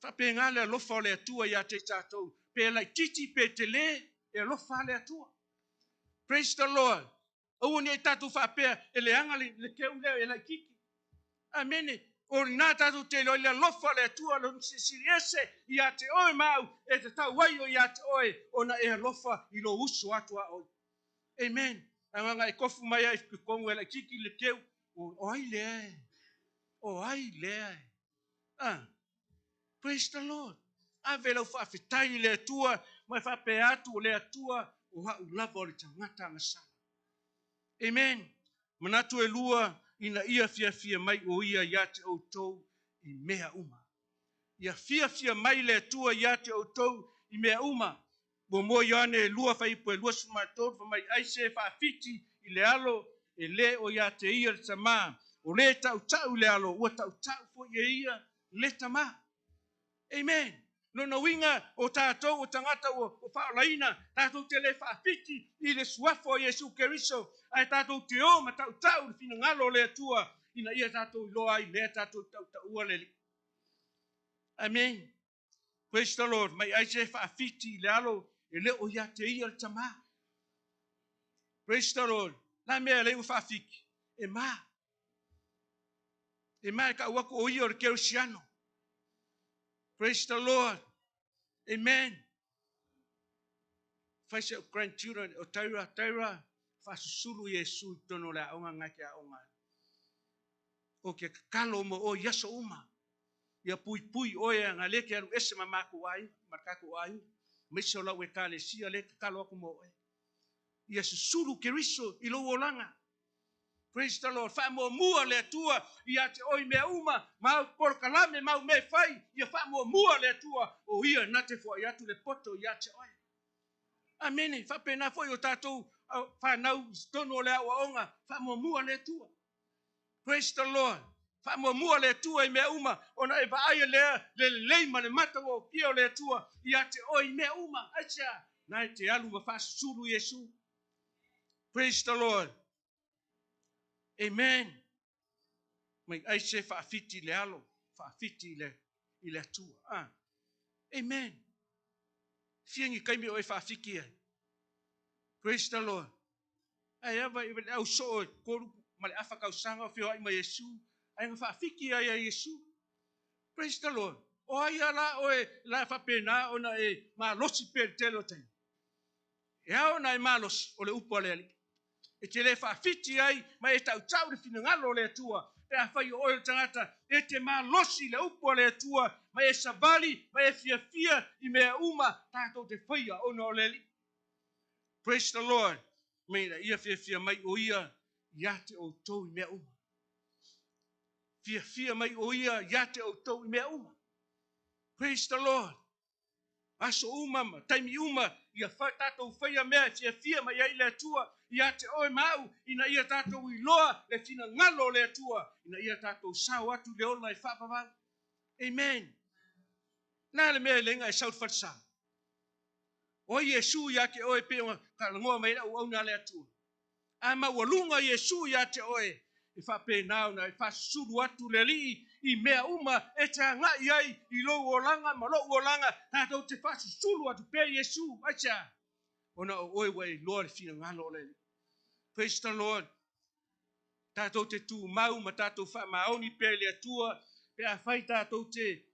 Speaker 2: Faapena le alofa o le Atua ia te i tatou, pe laitiiti pe tele, e alofa lava le Atua. Praise the Lord. Aua ne i tatou faapea e leaga le keu lea e laitiiti. Amene. O lena tatou te iloa i le alofa o le Atua, lona silisili ese ia te oe ma au, e tatau ai o ia te oe ona e alofa i lou uso atu a oe. Amen. Agaga e kofu mai ai i totonu e laitiiti le keu, o ai lea e? O ai lea e? Ah, praise the Lord. Ave lau faafetai i le Atua, ma e faapea atu o le Atua o au lava o le tagata agasala. Amen. Manatu e lua ina ia fiafia mai o ia ia te outou i mea uma. Ia fiafia mai le Atua ia te outou i mea uma. Muamua Ioane 2 fuaiupu e 23 fai mai aisea e faafiti i le alo e le o ia te ia le Tamā, o le tautau i le alo ua tautau foi e ia le Tamā. Amen. Lona uiga o tatou o tagata ua faaolaina, tatou te le faafiti i le suafa o Iesu Keriso, ae tatou te o ma tautau i le finagalo o le Atua ina ia tatou iloa ai lea tatou tautaua le Alii. Amen. Praise the Lord. Mai aisea e faafiti i le alo e le o ia te ia le Tamā. Praise the Lord. La mea lea ua faafiki, e ma. E ma e kau aku o ia o le Kerisiano. Praise the Lord. Amen. Fai se grandchildren o Taira, Taira, faasusulu Iesu i totonu o le aoga ngai ke aoga. O ke kakalo mo oe i aso uma. Ia puipui oe a lea ke alu ese ma makou aiga, ma le tatou aiga, aemaise o lau Ekalesia lea e tatalo atu mo oe. Ia susulu Keriso i lou olaga. Praise the Lord. Faamuamua le Atua ia te oe i mea uma, ma au polokalame ma au mea e fai, ia faamuamua le Atua, o ia na te foai atu le poto ia te oe. Amene. Faapena foi o tatou fanau i totonu o le aoaoga, faamuamua le Atua. Praise the Lord. Faamuamua le Atua i mea uma, ona e vaaia lea le lelei ma le matagofie o le Atua ia te oe i mea uma. Aisea? Na e te alu ma faasusulu Iesu. Praise the Lord. Amen. Mai aisea e faafiti i le alo, faafiti i le Atua. Ah. Amen. Fia ni taimi o e faafiti ai. Praise the Lord. Ae ava i le au soo e 3 ma le afa tausaga o feoai ma Iesu, ae na faafiki ai a Iesu. Praise the Lord. O ai a la oe la e faapena ona e malosi pea i le tele o taimi? E ao ona e malosi o le upu a le Alii. E te le faafiti ai ma e tautau le finagalo o le Atua, pe afai o oe o le tagata e te malosi i le upu a le Atua, ma e savali ma e fiafia i mea uma tatou te faia ona o le Alii. Praise the Lord. Mai ina ia fiafia mai o ia ia te outou i mea uma. Fiafia mai o ia ia te outou i mea uma. Praise the Lord. Aso uma ma taimi uma ia tatou faia mea e fiafia mai ai le Atua ia te oe ma au, ina ia tatou iloa le finagalo o le Atua, ina ia tatou sao atu i le ola e faavavau. Amen. Na le mea e leaga e sau le falesa. O ai Iesu ia te oe e pei ona talanoa mai ai le auauna a le Atua? A maualuga Iesu ia te oe, E faapena ona e faasusulu atu le Alii i mea uma e te agai ai i lou olaga ma lou olaga, tatou te faasusulu atu pea Iesu. Aisea? Ona o oe ua e iloa le finagalo o le Alii. Praise the Lord. Tatou te tumau ma tatou faamaoni pea i le Atua pe afai tatou te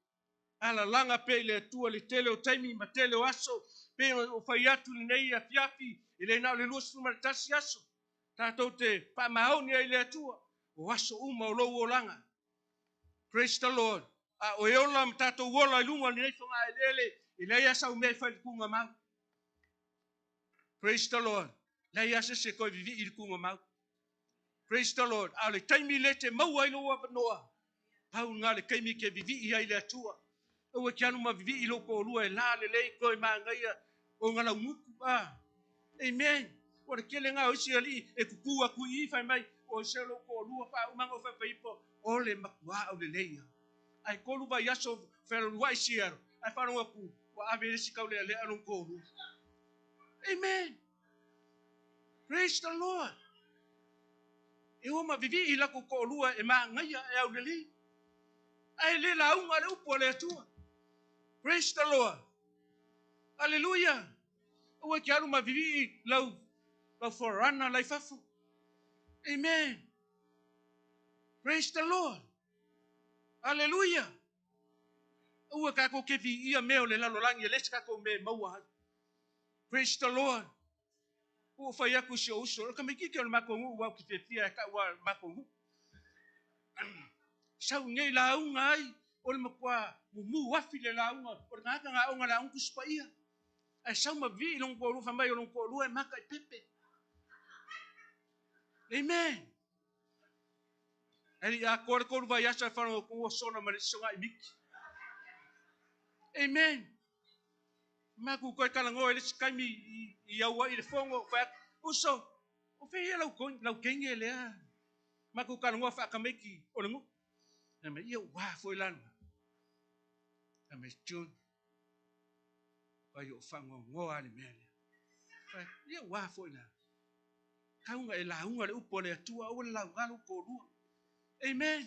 Speaker 2: alalaga pea i le Atua le tele o taimi ma tele o aso, pei ona ou fai atu i lenei afiafi, e le na o le 21 aso tatou te faamaoni ai i le Atua, o aso uma o lou olaga. Praise the Lord. A o e ola ma tatou ola i luga o lenei fogaeleele, e leai lava sau mea e fai i le tuugamau. Praise the Lord. Leai lava se isi e toe vivii i le tuugamau. Praise the Lord. A o le taimi lea e te maua ai lou avanoa, pau lena le taimi e te vivii ai i le Atua. Aua e te alu ma vivii i lou toalua e la lelei toe manaia o ona laugutu. Ah. Amen. O le tele lena o isi alii e tutu atu i i fai mai, o se lou toalua faaumaga o faifaipo, o le matuā aulelei ia. Ae tolu vaiaso fealualuai siaro, ae faalogo atu ua ave i le isi taulealea lou toalua. Amen. Praise the Lord. E o ma vivii i latou toalua e manaia e aulelei. Ae le lauga le upu a le Atua. Praise the Lord. Aleluia. Aua e te alu ma vivii lau lau forerunner la i fafo. Amen. Praise the Lord. Aleluia. Aua tatou te viia mea o le lalolagi e leai se tatou mea e maua ai. Praise the Lord. Ua ou fai atu i si ou uso, o le tamaititi o le matou nuu au ki fiafia e tau a le matou nuu. Sau nei lauga ai, o le matua mumu afi le lauga, o le tagata na aoga lauga Tusi Paia. Ae sau ma vii lona toalua, fai mai o lona toalua e maka i pepe. Amen. Ae le i atoa le tolu vaiaso ae faalogo atu ua sola ma le isi soga'i miti. Amen. Matou toe talanoa i le isi taimi i Aua'i i le fono, fai atu, Uso, o fea ia lau, lau teine lea? Matou talanoa faatamaiti o le nuu. Fai mai, ia ua foi la lena. Fai mai, June, pai o faanoanoa le mea lea. Fai atu, ia ua foi la. Tau na e lauga le upu a le Atua, aua le lauga lou toalua. Amen.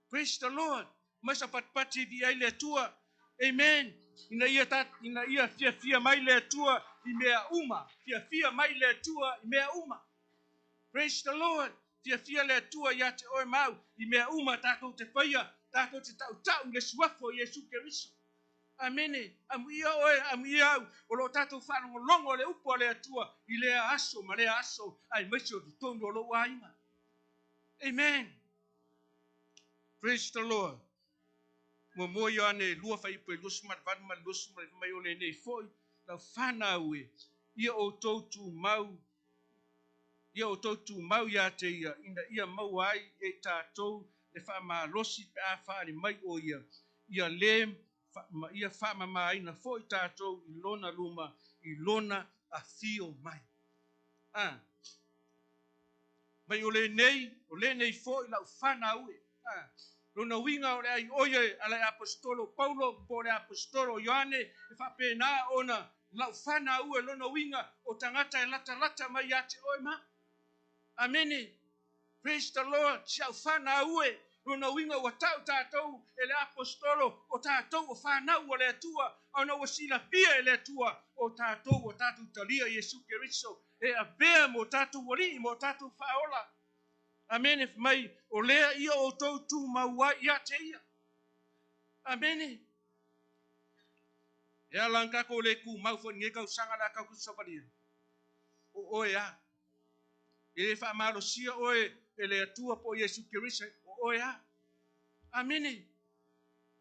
Speaker 2: Praise the Lord. Mai sa patipati i ai le Atua. Amen. Ina ia, ta, ina ia fiafia mai le Atua i mea uma. Fiafia mai le Atua i mea uma. Praise the Lord. Fiafia le Atua ia te oe mau i mea uma tatou te faia, tatou te tautau le suafa o Iesu Keriso. Amene. Amuia oe, amuia au, o lo o tatou faalogologo le upu a le Atua i lea aso ma lea aso, aemaise o totonu o lou aiga. Amen. Praise the Lord. Muamua Ioane 2 fuaiupu e 28 ma le 29 mai o lenei foi lau fanau e, ia outou tumau, ia outou tumau ia te ia, ina ia maua ai e tatou le faamalosi pe a faaali mai o ia, ia le ma ia faamamaina foi tatou i lona luma i lona afio mai. A. Mai o lenei, o lenei foi lau fanau e. A. Lona uiga o le ai oia a le aposetolo Paulo po o le aposetolo Ioane e faapena ona lau fanau e lona uiga o tagata e latalata mai ia te oe ma. Amene. Praise the Lord. Si au fanau e. Lona uiga ua tau tatou e le aposetolo o tatou o fanau a le Atua, ona ua silafia e le Atua o tatou ua tatou talia Iesu Keriso e avea mo tatou alii mo tatou faaola. Amene. Fai mai o lea ia outou tumau ai ia te ia. Amene. E ala ona tatou le tumau foi i lenei tausaga o le a tatou savalia. O oe a. E le faamalosia oe e le Atua po o Iesu Keriso, o oe a. Amene.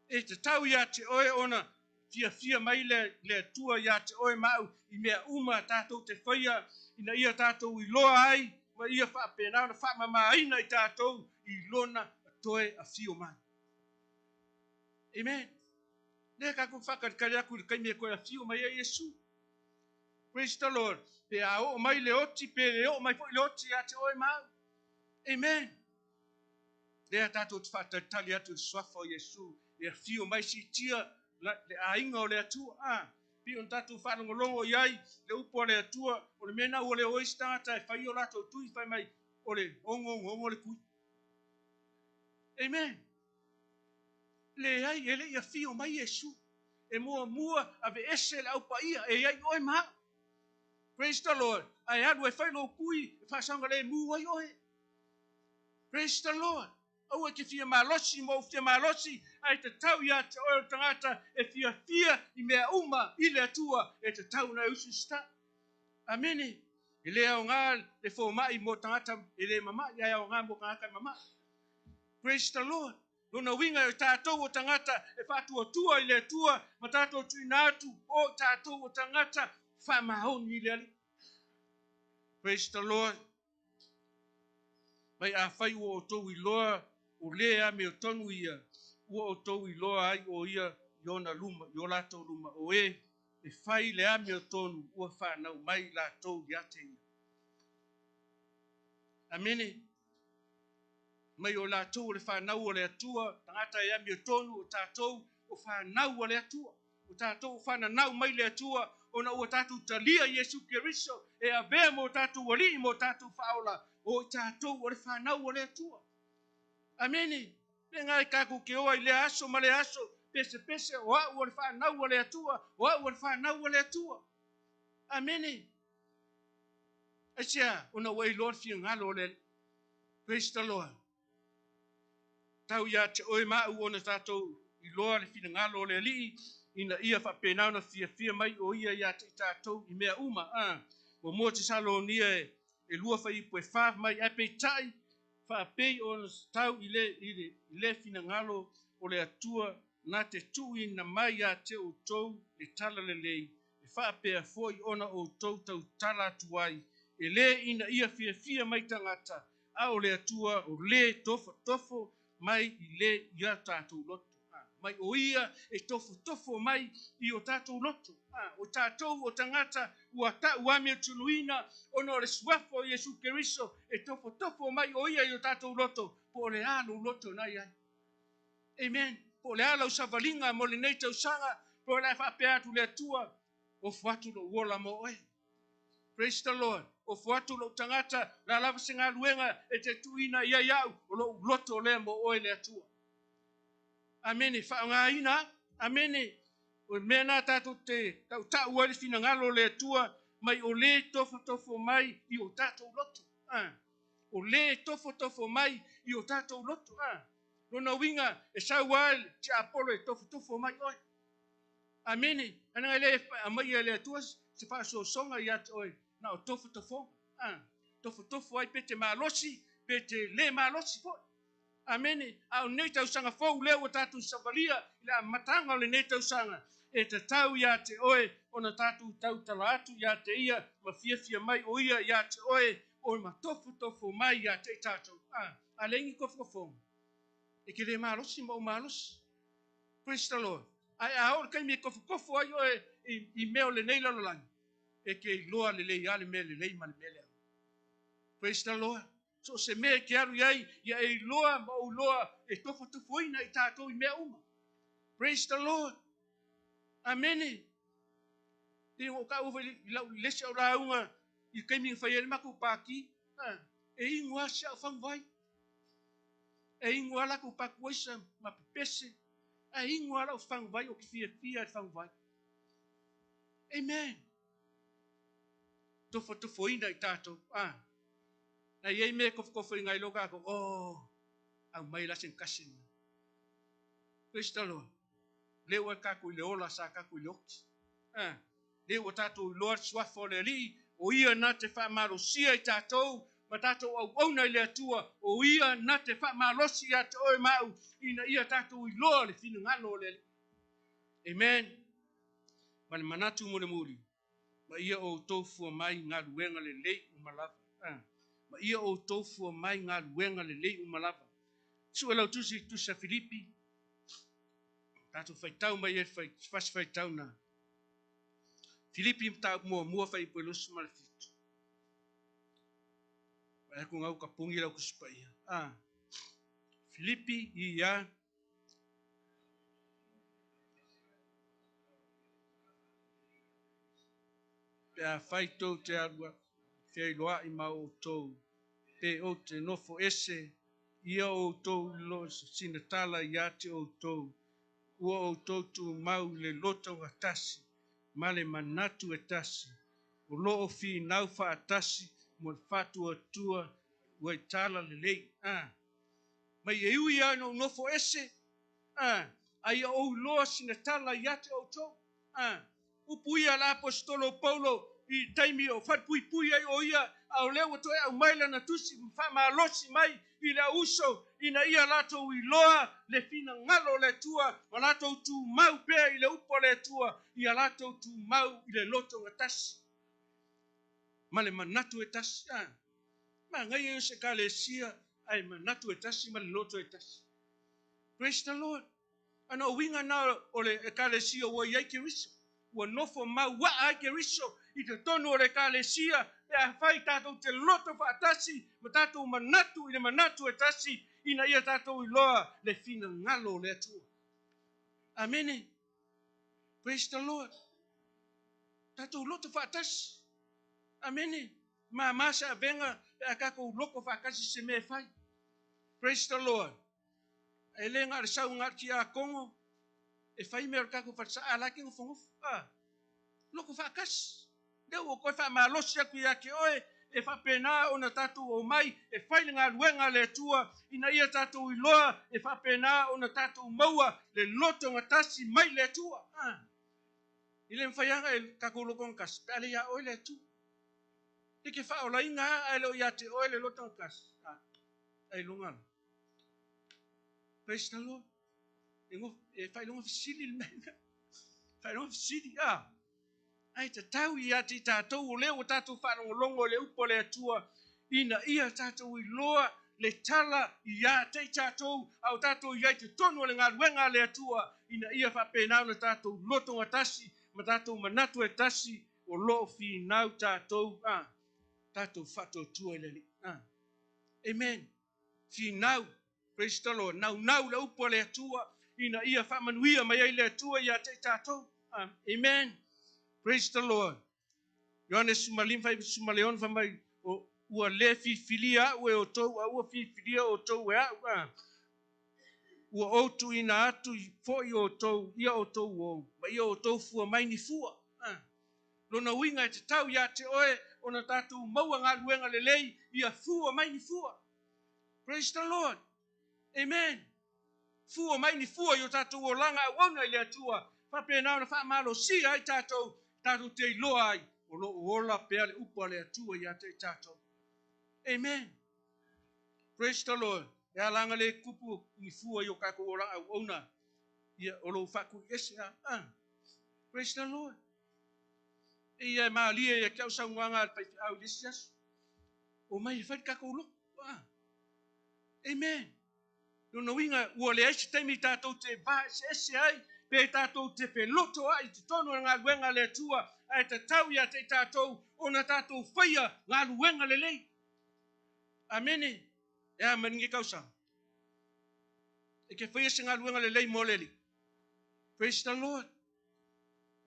Speaker 2: E tatau ia te oe ona fiafia mai le, le Atua ia te oe ma au i mea uma tatou te faia ina ia tatou iloa ai ma ia faapena ona faamamaina i tatou i lona toe afio mai. Amen. Lea tatou faatalitali atu i le taimi e toe afio mai ai Iesu. Praise the Lord. Pe a oo mai le oti, pe le oo mai foi le oti ia te oe ma au. Amen. Lea tatou te faatalitali atu i le suafa o Iesu e afio mai siitia le aiga o le Atua. A, pei ona tatou faalogologo i ai le upu a le Atua, o le mea lena ua le o ai se tagata e fai o latou tui, fai mai o le ogogogo le tui. Amen. Leai, e le i afio mai Iesu. E muamua aveese le Au Paia e i ai oe ma au. Praise the Lord. Ae alu e fai lou kui e faasaogalemu ai oe. Praise the Lord. Aua e te fia malosi ma ou fia malosi, ae tatau ia te oe o le tagata e fiafia i mea uma i le Atua, e tatau ona e usiusitaʻi. Amene. E le aoga le fomai mo tagata e le mama'i, ae aoga mo tagata e mama'i. Praise the Lord. Lona uiga e tatou o tagata e faatuatua i le Atua ma tatou tuuina atu o tatou o tagata faamaoni i le Alii. Praise the Lord. Mai afai ua outou iloa o le amiotonu ia, ua outou iloa ai o ia i ona luma, i o latou luma, o e e fai le amiotonu ua fanau mai latou ia te ia. Amene. Mai o latou o le fanau o le Atua, tagata e amiotonu o tatou o fanau a le Atua. O tatou o fananau mai le Atua, ona ua tatou talia Iesu Keriso e avea mo tatou Alii mo tatou Faaola, o i tatou o le fanau o le Atua. Amene. Pe ngai tatou te oa i lea aso ma lea aso, pesepese o au o le fanau a le Atua, o au o le fanau a le Atua. Amene. Aisea, ona ua iloa le finagalo o le Alii. Praise the Lord. Tau ia te oe ma au ona tatou iloa le finagalo o le Alii, ina ia faapena ona fiafia mai o ia ia te i tatou i mea uma. A, muamua Tesalonia e lua fuaiupu e fa mai, ae peitai faapei ona tau i le, i le, i le finagalo o le Atua na te tuuina mai ia te outou le talalelei, e faapea foi ona outou tautala atu ai, e lē ina ia fiafia mai tagata, a o le Atua o lē tofotofo mai i le i a tatou loto. Mai o ia e tofotofo mai i o tatou loto. O tatou o tagata ua ta'u amiotuluina ona o le suafa o Iesu Keriso, e tofotofo mai o ia i o tatou loto, po o le a lou loto na i ai. Amen. Po o le a lau savaliga mo lenei tausaga, po o le a faapea atu le Atua, ofo atu lou ola mo oe. Praise the Lord. Ofo atu lou tagata, la lava se galuega e te tuuina i ai au, o lou loto lea mo oe le Atua. Amene. Faaaogaina. Amene. O le mea na tatou te tautau ai le finagalo o le Atua, mai o lē tofotofo mai i o tatou loto. O lē tofotofo mai i o tatou loto. Lona uiga e sau lava le tiapolo e tofotofo mai oe. Amene. Ana e le aumaia e le Atua se faasoasoga ia te oe na o tofotofoga. Tofotofo ai pe te malosi, pe te le malosi foi. Amene. A o lenei tausaga fou lea ua tatou savalia i le amataga o lenei tausaga, e tatau ia te oe ona tatou tautala atu ia te ia ma fiafia mai o ia ia te oe o ma tofotofo mai ia te i tatou. A leai ni tofotofoga, e te le malosi ma ou malosi. Praise the Lord. Ae a oo le taimi e tofotofo ai oe i mea o lenei lalolagi, e te iloa lelei lava le mea lelei ma le mea leaga. Praise the Lord. So o se mea e te alu i ai, ia e iloa ma ou iloa e tofotofoina i tatou i mea uma. Praise the Lord. Amene. E ua ou taua foi i lau le isi au lauga i le taimi na fai ai le matou pati, e inu lava si au faguvai. E inu lava latou patuaisa ma pepese, ae inu lava lau faguvai, ou te fiafia i le faguvai. Amen. Tofotofoina i tatou. Na i ai mea e tofotofoina ai loa tatou, oh, aumai la se tasi. Praise the Lord. Lea ua tatou i le ola sa tatou i le oti. Lea ua tatou iloa le suafa o le Alii, o ia na te faamalosia i tatou ma tatou auauna i le Atua, o ia na te faamalosi ia te oe ma au, ina ia tatou iloa le finagalo o le Alii. Amen. Ma le manatu mulimuli, ma ia outou fua mai galuega lelei uma lava. Ma ia outou fua mai galuega lelei uma lava. Sue lau tusi i tusi a Filipi, tatou faitau mai e fasi faitau na. Filipi mataupu muamua fuaiupu e 27. Vaai atu ngau ka pogi lau Tusi Paia. Filipi ia pe afai tou te alu feiloai ma outou, pe ou te nofo ese Ia outou iloa sina tala ia te outou, ua outou tumau i le loto gatasi ma le manatu e tasi, o lo o finau faatasi mo le faatuatua ua i tala lelei. A. Mai e ui lava ina ou nofo ese, a, a ia ou iloa sina tala ia te outou. A. Upu ia a le Aposetolo o Paulo i le taimi o falepuipui ai o ia, a o lea ua toe aumai lana tusi ma faamalosi mai i le auuso ina ia latou iloa le finagalo o le Atua ma latou tumau pea i le upu a le Atua, ia latou tumau i le loto gatasi ma le manatu e tasi. A manaia ia o se Ekalesia ae manatu e tasi ma le loto e tasi. Praise the Lord. Ana o uiga na o le Ekalesia ua i ai Keriso, ua nofo mauaa ai Keriso i totonu o le Ekalesia pe afai tatou te loto faatasi ma tatou manatu i le manatu e tasi ina ia tatou iloa le finagalo o le Atua. Amene. Praise the Lord. Tatou loto faatasi. Amene. Mama se avega pe a tatou loko faatasi se mea e fai. Praise the Lord. E le na o le sau na o le tiakono e fai mea o le tatou falesa, a la e te nofonofo, a, loko faatasi. Lea ua toe faamalosi atu ia te oe e faapena ona tatou omai e fai le galuega a le Atua ina ia tatou iloa e faapena ona tatou maua le loto gatasi mai le Atua. A, e le mafai lava ona tatou loto gatasi pe a le ia oe le Atua. E te faaolaina lava ae le o ia te oe le loto gatasi. A, ai luga la. Praise the Lord. E faailoga fesili le mea lena. Faailoga fesili, a. Ae tatau ia te i tatou o lea ua tatou faalogologo i le upu a le Atua, ina ia tatou iloa le tala ia te i tatou, a o tatou i ai totonu o le galuega a le Atua, ina ia faapena ona tatou lotogatasi ma tatou manatu e tasi o lo o finau tatou, a, tatou faatuatua i le Alii. A. Amen. Finau. Praise the Lord. Naunau le upu a le Atua ina ia faamanuia mai ai le Atua ia te i tatou. Amen. Praise the Lord. Ioane 15 56 fai mai, ua le filifilia a'u e outou, a ua filifilia outou e a'u. Ua ou tuuina atu foi outou ia outou ou, ma ia outou fua mai ni fua. Lona uiga e tatau ia te oe ona tatou maua galuega lelei ia fua mai ni fua. Praise the Lord. Amen. Fua mai ni fua i o tatou olaga auauna i le Atua, faapena ona faamalosia ai tatou, tatou te iloa ai o lo o ola pea le upu a le Atua ia te i tatou. Amen. Praise the Lord. E ala le kupu ni fua i o tatou olaga auauna, ia o lo o faakuiese a. Ah. Praise the Lord. E ia e malie ia ke au saunoaga a le faifeau i le isi aso. O mai e fai le tatou loto. Ah. Amen. Lona uiga, ua leai se taimi tatou te vaeseese ai, pe tatou te feloto ai i totonu o le galuega a le Atua, ae tatau ia te i tatou ona tatou faia galuega lelei. Amene. E a mai lenei tausaga? E te faia se galuega lelei mo le Alii. Praise the Lord.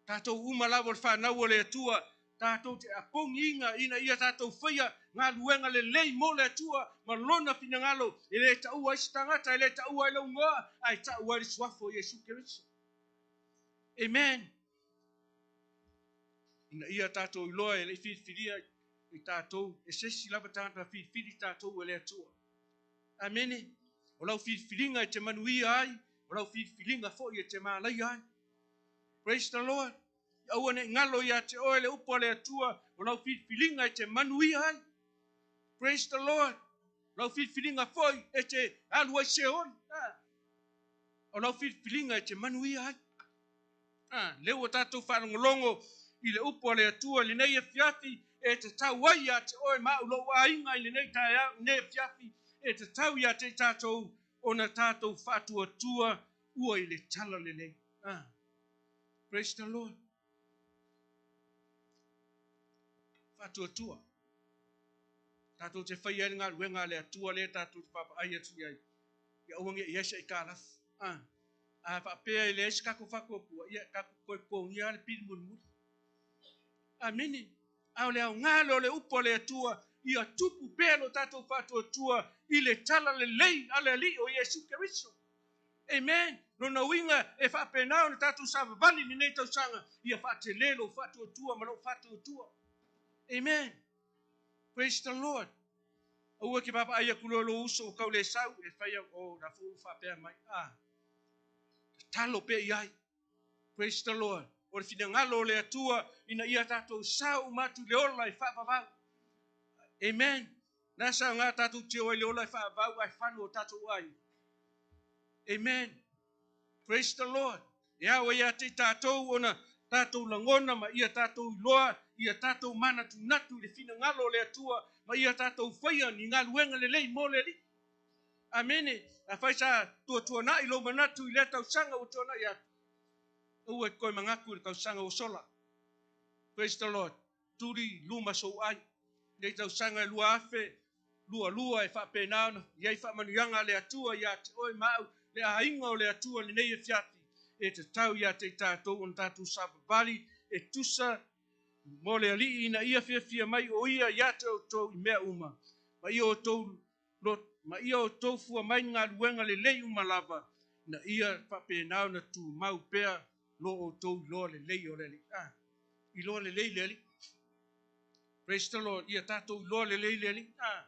Speaker 2: Tatou uma lava o le fanau o le Atua, tatou te apogiina ina ia tatou faia galuega lelei mo le Atua ma Lona finagalo, e le taua ai se tagata, e le taua ai lou igoa, ae taua ai le suafa o Iesu Keriso. Amen. Ina ia tatou iloa e le i filifilia i tatou, e se isi lava tagata na filifili tatou e le Atua. Amene. O lau filifiliga e te manuia ai, o lau filifiliga foi e te malaia ai. Praise the Lord. Aua ne i galo ia te oe le upu a le Atua, o lau filifiliga e te manuia ai. Praise the Lord. O lau filifiliga foi e te alu ai Seoli. O lau filifiliga e te manuia ai. Lea ua tatou faalogologo i le upu a le Atua i lenei afiafi, e tatau ai ia te oe ma au lou aiga i lenei taeao, i lenei afiafi, e tatau ia te i tatou ona tatou faatuatua ua i le tala lelei. Praise the Lord. Faatuatua. Tatou te faia ai le galuega a le Atua lea tatou te vaavaai atu i ai. Ia aua ne i ai se aitalafu. A faapea e leai se tatou faatuatua, ia tatou toe totogia lava le pili mulimuli. Amene. A o le aoga lea o le upu a le Atua Ia tupu pea lo tatou faatuatua i le talalelei a le Alii o Iesu Keriso. Amen. Lona uiga e faapena ona tatou savavali i lenei tausaga, ia faatele lou faatuatua ma lou faatuatua. Amen. Praise the Lord. Aua e ke vaavaai atu loa i lou uso ua tau le sau, e fai au, oh, la foi ua faapea mai. Ah, tatalo pea i ai. Praise the Lord. O le finagalo o le Atua ina ia tatou sao uma atu i le ola e faavavau. Amen. Na sa ngā tatou te o ai le ola e faavavau ae falu o tatou aiga. Amen. Praise the Lord. E ao ai ia te i tatou ona tatou lagona ma ia tatou iloa ia tatou manatunatu i le finagalo o le Atua ma ia tatou faia ni galuega lelei mo le Alii. Amene. Afai sa tuatuanai lou manatu i lea tausaga ua tuanai atu, aua e toe manatu i le tausaga ua sola. Praise the Lord. Tuli luma sou ai. Nei tausaga e 2022 e faapena ona i ai faamanuiaga a le Atua ia te oe ma au, le aiga o le Atua lenei afiafi, e tatau ia te i tatou ona tatou savavali e tusa mo le Alii ina ia fiafia mai o Ia ia te outou i mea uma, ma ia outou ma ia outou fua mai ni galuega lelei uma lava, ina ia faapena ona tumau pea lo outou iloa lelei o le Alii. Ah, iloa lelei le Alii. Praise the Lord. Ia tatou iloa lelei le Alii. Ah,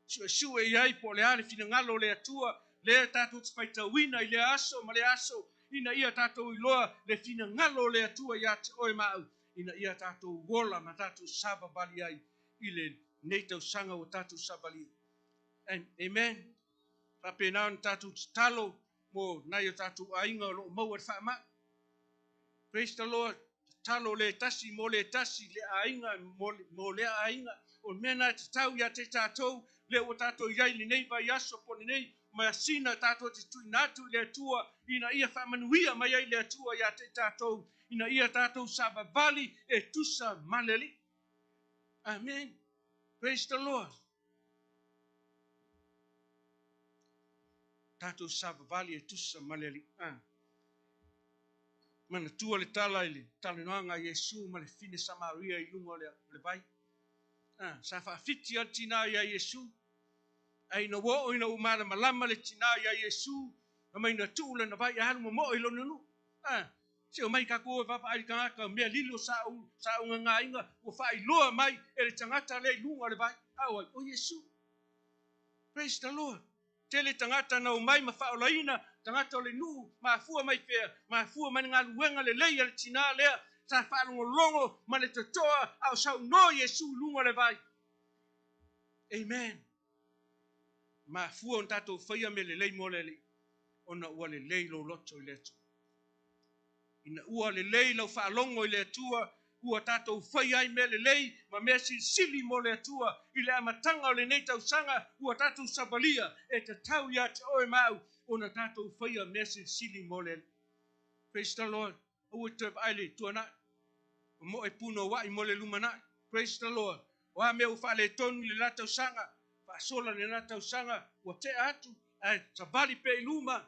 Speaker 2: suesue i ai po o le a le finagalo o le Atua, lea tatou te faitauina i lea aso ma lea aso, ina ia tatou iloa le finagalo o le Atua ia te oe ma au, ina ia tatou ola ma tatou savavali ai i lenei tausaga ua tatou savalia. And, amen. Faapena ona tatou tatalo mo nai o tatou aiga o lo o maua i le faamai. Praise the Lord. Tatalo le tasi mo le tasi, le aiga mo lea aiga. O le mea na e tatau ia te tatou, lea ua tatou i ai i lenei vaiaso po o lenei masina tatou te tuuina atu i le Atua ina ia faamanuia mai ai le Atua ia te tatou, ina ia tatou savavali e tusa ma le Alii. Amen. Praise the Lord. Tatou savavali e tusa ma le Alii. Ah. Manatua le tala i le talanoaga a Iesu ma le fine Samaria i luga o le vai. Ah, sa faafiti lava le tinā iā Iesu. Ae ina ua oo ina ua malamalama le tinā iā Iesu, fai mai na tuu lana vai e alu momo'o i lona nuu. Ah, se omai tatou o e vaavaai i le tagata, mea lilo sa ou sa ou gagāina, ua faailoa mai e le tagata lea i luga o le vai. A o ai? O Iesu. Praise the Lord. Tele tagata na omai ma faaolaina tagata o le nuu, mafua mai fea? Mafua mai le galuega lelei a le tinā lea sa faalogologo ma le totoa a o saunoa Iesu i luga o le vai. Amen. Mafua ona tatou faia mea lelei mo le Alii, ona ua lelei lou loto i le Atua. Ina ua lelei lau faalogo i le Atua, ua tatou faia ai mea lelei ma mea silisili mo le Atua. I le amataga o lenei tausaga, ua tatou savalia, e tatau ia te oe ma au ona tatou faia mea silisili mo le Alii. Praise the Lord. Aua e toe vaai le tuanai. Momoe punouai mo le lumanai. Praise the Lord. O a mea ua faaletonu i le la tausaga, faasola le la tausaga, ua tea atu, ae savali pea i luma,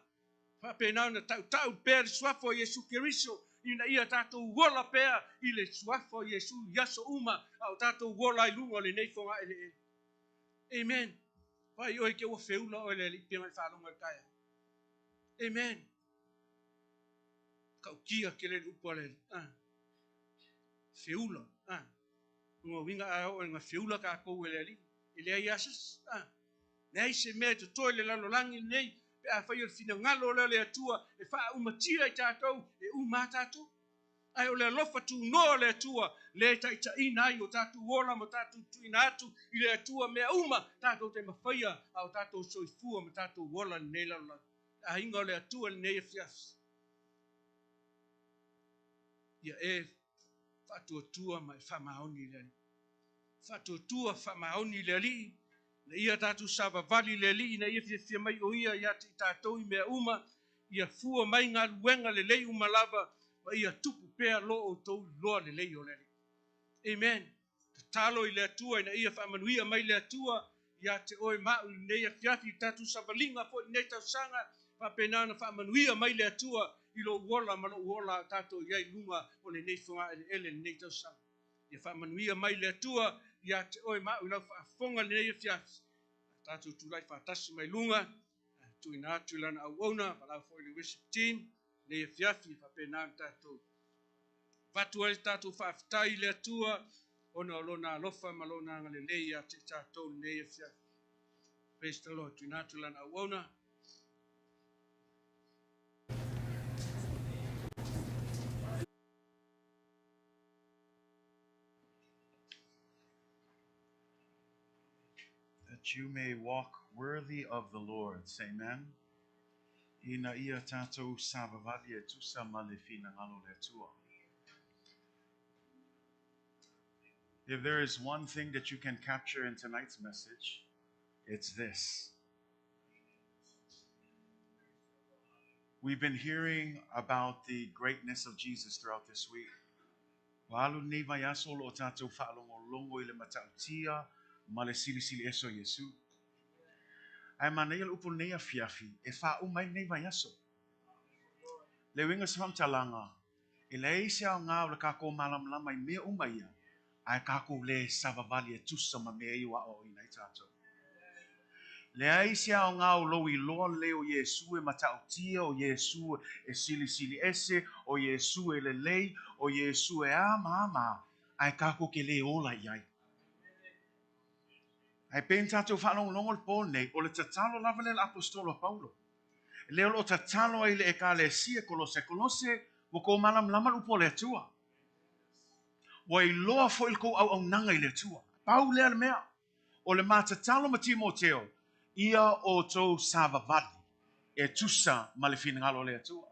Speaker 2: Faapena ona tautau pea le Suafa o Iesu Keriso, ina ia tatou ola pea i le Suafa o Iesu i aso uma a o tatou ola ai luga o lenei fogaeleele. Amen. Vaai oe ke ua feula oe le Alii pea mai faalogo i le taeao. Amen. Tautia tele le upu a le Alii. Ah. Feula. Ah. Lona uiga a oo ina feula tatou e le Alii, e leai lava se isi. Ah. Leai se mea e totoe i le lalolagi lenei, pe afai o le finagalo lea o le Atua e faaumatia i tatou, e uma lava tatou. Ae o le alofa tunoa o le Atua lea e taitaiina ai o tatou ola ma tatou tuuina atu i le Atua mea uma tatou te mafaia a o tatou soifua ma tatou ola i lenei lalolagi. Le aiga o le Atua i lenei afiafi. Ia e faatuatua ma e faamaoni i le Alii. Faatuatua faamaoni i le Alii, ina ia tatou savavali i le Alii, ina ia fiafia mai o Ia ia te i tatou i mea uma, ia fua mai galuega lelei uma lava, ma ia tupu pea lo outou iloa lelei o le Alii. Amen. Tatalo i le Atua ina ia faamanuia mai le Atua ia te oe ma au i lenei afiafi, i tatou savaliga foi i lenei tausaga, faapena ona faamanuia mai le Atua i lou ola ma lou ola a tatou i ai i luga o lenei fogaeleele i lenei tausaga. Ia faamanuia mai le Atua.
Speaker 3: Ia te oe ma au i lau faafofoga i lenei afiafi. A tatou tulai faatasi mai luga, tuuina atu i lana auauna, valaau foi i le worship team lenei afiafi, e faapena ona tatou avatu ai le tatou faafetai i le Atua ona o lona alofa ma lona agalelei ia te i tatou lenei afiafi. Praise the Lord. Tuuina atu i lana auauna.
Speaker 4: That you may walk worthy of the Lord. Say amen. Ina ia tatou savavali e tusa ma le finagalo o le Atua. If there is one thing that you can capture in tonight's message, it's this. We've been hearing about the greatness of Jesus throughout this week. Ua alu lenei vaiaso o lo o tatou faalogologo i le matautia ma le silisili ese o Iesu. Ae manaia le upu lenei afiafi e faauma ai lenei vaiaso. Le uiga o se faamatalaga, e leai se aoga o le kakou malamalama i mea uma ia, ae kakou le savavali e tusa ma mea ia ua aoaoina ai tatou. Leai se aoga o lou iloa lelei o Iesu e matautia, o Iesu e silisili ese, o Iesu e lelei, o Iesu e a ma a ma a, ae kakou ke le ola i ai. Ae pei ona tatou faalogologo i le po lenei, o le tatalo lava lea a le aposetolo a Paulo. Lea o lo o tatalo ai i le Ekalesia Kolose, Kolose, ua kou malamalama le upu a le Atua. Ua iloa foi le kou auaunaga i le Atua. Pau lea le mea. O le ma tatalo ma Timoteo, ia outou savavali e tusa ma le finagalo o le Atua.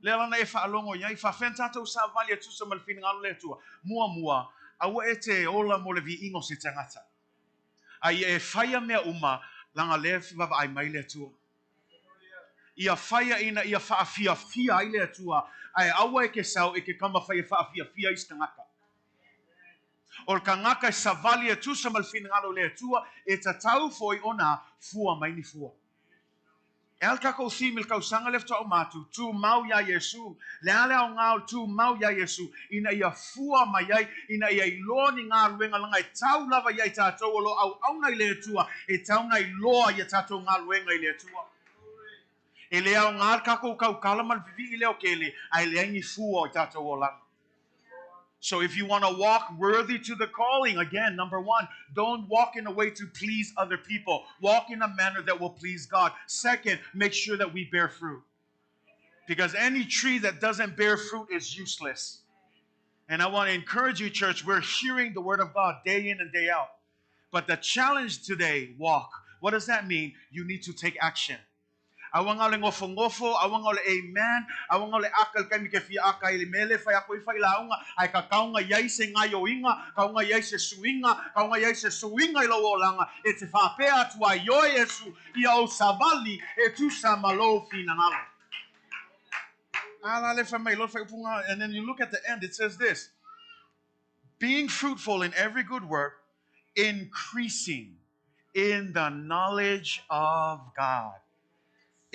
Speaker 4: Lea lana e faalogo i ai, faafefea ona tatou savavali e tusa ma le finagalo o le Atua? Muamua, aua e te ola mo le viiga o se tagata, a ia e faia mea uma laga lea e vaavaai mai le Atua. Ia faia ina ia faafiafia ai le Atua, ae aua e ke sau e ke kamafai e faafiafia ai se tagata. O le tagata e savali e tusa ma le finagalo o le Atua, e tatau foi ona fua mai ni fua. E a le takou theme i le tausaga lea faatoa uma atu, Tumau iā Iesu. Le a le aoga o le tumau iā Iesu? Ina ia fua mai ai, ina ia iloa ni galuega laga e tau lava ia i tatou o lo o auauna i le Atua, e tau na iloa ia tatou galuega i le Atua. E le aoga le takou tautala ma le vivii leo tele, ae leai ni fua o i tatou olaga. So if you want to walk worthy to the calling, again, number one, don't walk in a way to please other people. Walk in a manner that will please God. Second, make sure that we bear fruit. Because any tree that doesn't bear fruit is useless. And I want to encourage you, church, we're hearing the word of God day in and day out. But the challenge today, walk. What does that mean? You need to take action. Aua na o le nofonofo, aua na o le amen, aua na o le aka i le taimi ke fia aka ai i le mea lea e fai atu ai failauga, ae tatau ona i ai se gaioiga, tatau ona i ai se suiga, tatau ona i ai se suiga i lou olaga e te faapea atu ai, Ioe Iesu, ia ou savali e tusa ma lou finagalo. A la le fai mai loa le faaiupuga, and then you look at the end, it says this, being fruitful in every good work, increasing in the knowledge of God.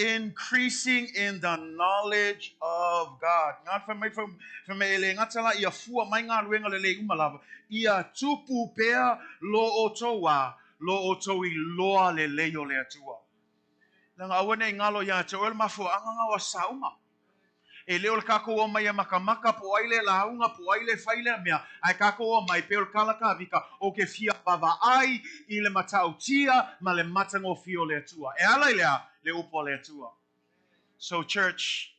Speaker 4: Increasing in the knowledge of God. Ngā whai mai, whai mai e le ngata la ia fua mai ngā luenga le lei uma lava, ia tupu pea lo o tou a, lo o tou i loa le lei o le Atua. Langa aua nei ngalo ia te oe le mafuaanga nga o asa uma. E le o le kakou omai e makamaka po o ai le lauga, po o ai le fai lea mea, ae kakou omai pei o le kala kavika o ke fia vaavaai i le matautia ma le matagofie o le Atua. E ala i le a? Le upu a le Atua. So church,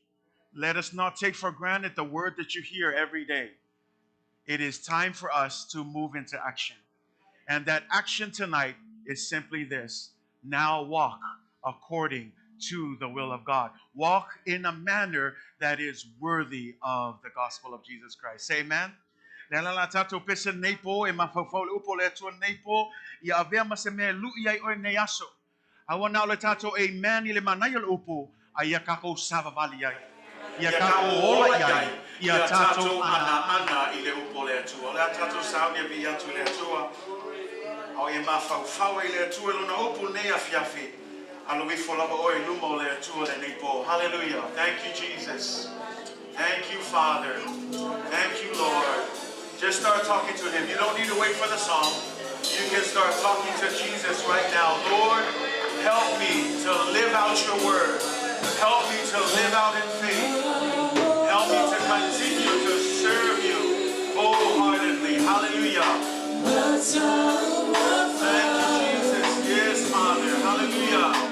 Speaker 4: let us not take for granted the word that you hear every day. It is time for us to move into action. And that action tonight is simply this. Now walk according to the will of God. Walk in a manner that is worthy of the gospel of Jesus Christ. Say amen. Le ala la tatou pese lenei po, e mafaufau le upu o le Atua lenei po, ia avea ma se mea e lui ai oe lenei aso. Aua na o le tatou amen i le manaia o le upu, a ia kakou savavali ai. Ia kakou ola i ai, ia tatou anaana i le upu o le Atua. O le a tatou sauni e vii atu i le Atua, a o ia mafaufau ai le Atua i lona upu lenei afiafi, alo ifo lava oe i luma o le Atua lenei po. Hallelujah. Thank you, Jesus. Thank you, Father. Thank you, Lord. Just start talking to him. You don't need to wait for the song. You can start talking to Jesus right now. Lord, help me to live out your word. Help me to live out in faith. Help me to continue to serve you wholeheartedly. Hallelujah. Thank you, Jesus. Yes, Father. Hallelujah.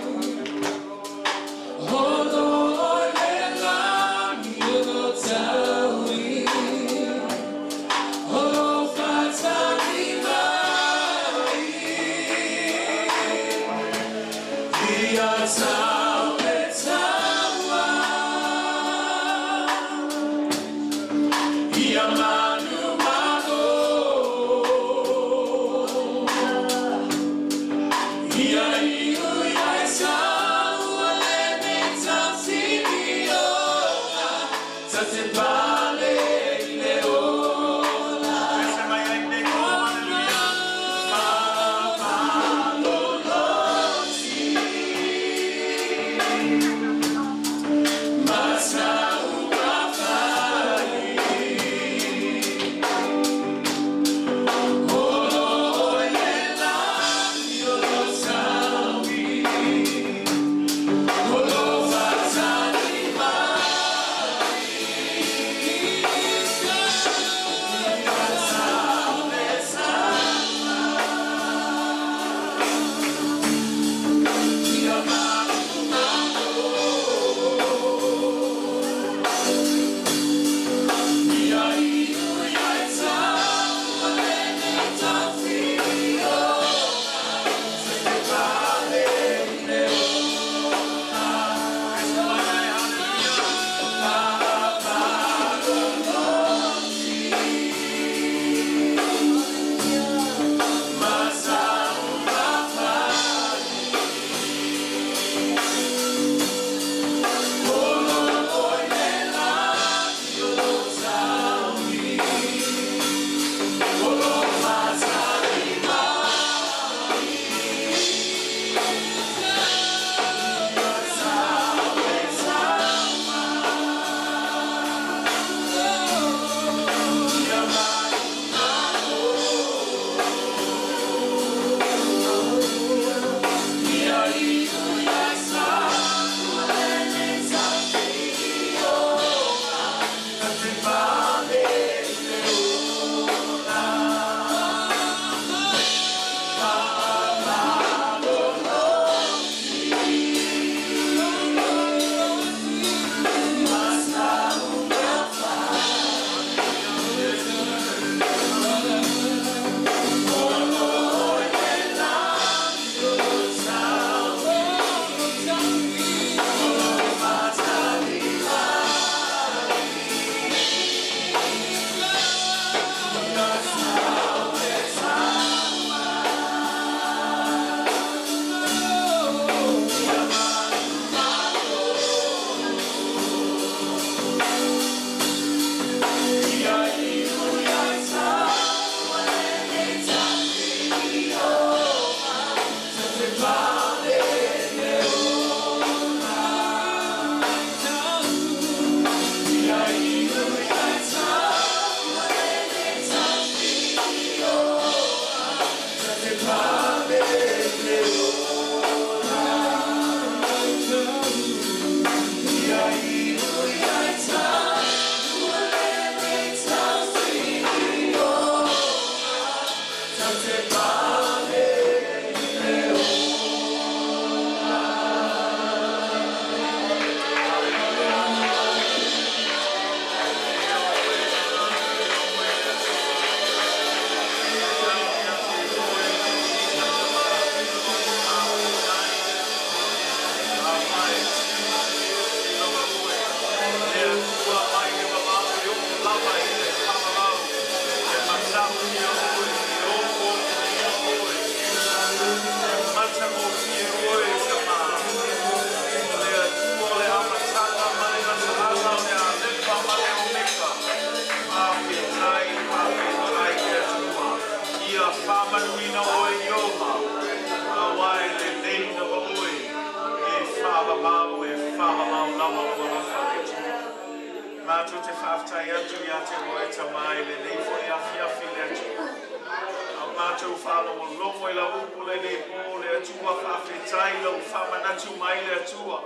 Speaker 4: Mātou te whaaftai atu i a te roe ta mai le nei fo e afi afi le atu.
Speaker 2: A o matou faalogologo i lau upu lenei po, le Atua, faafetai lou faamanatu mai le Atua,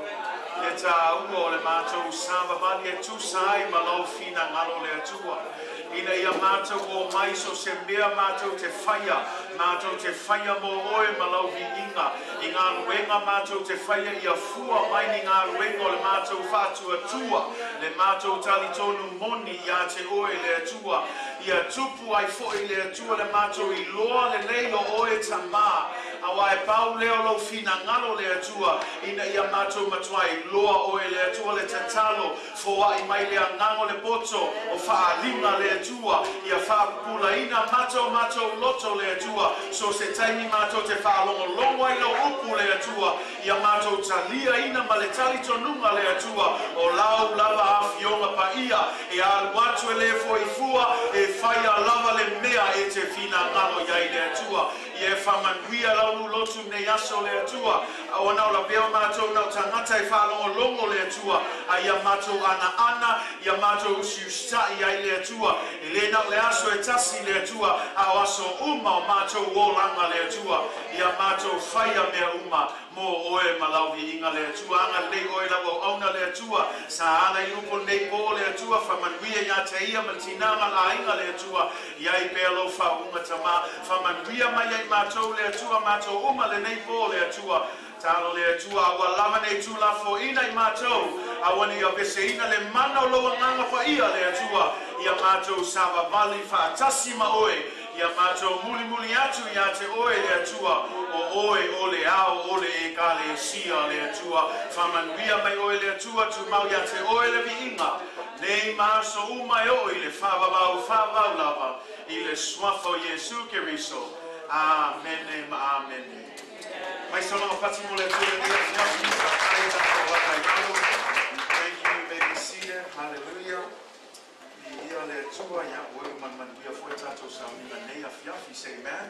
Speaker 2: le tāua o le matou savavali e tusa ai ma lau finagalo le Atua. Ina ia matou o mai so se mea matou te faia, matou te faia mo oe ma lau viiga. I galuega matou te faia ia fua mai ni galuega o le matou faatuatua, le matou talitonu moni ia te oe le Atua. Ia tupu ai foi le Atua le matou iloa lelei o oe Tamā. Auā e pau lea o lou finagalo le Atua, ina ia matou matua iloa oe le Atua le tatalo, foai mai le agaga o le poto o faaaliga le Atua, ia faapupulaina mata o matou loto le Atua, so se taimi matou te faalogologo ai lau upu le Atua, ia matou taliaina ma le talitonuga le Atua, o lau lava afioga paia, e alu atu e le foi fua, e faia lava le mea e te finagalo i ai le Atua. Ia e faamanuia lau lotu nei aso le Atua, ona o lavea o matou na o tagata e faalogologo le Atua, a ia matou anaana, ia matou usiusitai ai le Atua, e le na o le aso e tasi le Atua, a o aso uma o matou olaga le Atua, ia matou faia mea uma mo oe ma lau viiga le Atua. Agalelei oe lau auauna le Atua, sa ala i upu lenei po le Atua, faamanuia ia te ia ma le tina ma le aiga le Atua, ia i pea lou faauuga Tamā, faamanuia mai ai matou le Atua, matou uma lenei po le Atua. Talo le Atua, aua lava nei tuulafoaiina i matou, aua ne i aveseina le mana o lou agaga paia le Atua, ia matou savavali faatasi ma oe, ia matou mulimuli atu ia te oe le Atua, o oe o le ao o le Ekalesia le Atua. Faamanuia mai oe le Atua, tumau ia te oe le viiga, nei ma aso uma e oo i le faavavau faavavau lava, i le suafa o Iesu Keriso. Amene ma amene. Mai solonga pati mo le Atua lenei afiafi, faafetai tatou lata i lalo. Thank you, you may be seated. Hallelujah. Viia le Atua, ia ua iu manumanuia foi tatou sauniga nei afiafi. Say amen.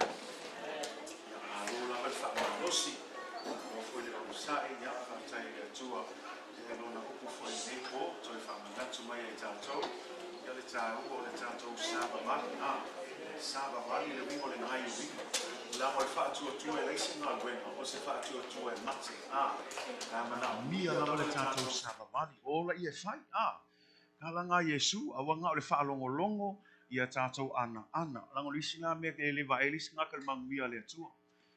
Speaker 2: Ia malo lava le faamalosi, malo foi le onosai, ia faafetai i le Atua ia lona upu foi lenei po, toe faamanatu mai ai tatou, ia le tāua o le tatou savavali, a savavali le uiga o le gaioiga, leaga o le faatuatua e leai se galuega, o se faatuatua e mate, a ae manaomia lava le tatou savavali, ola ia e fai, a tala Iesu, aua na o le faalogologo ia tatou anaana, leaga o le isi la mea e le vaai le isi tagata i le manuia o le Atua.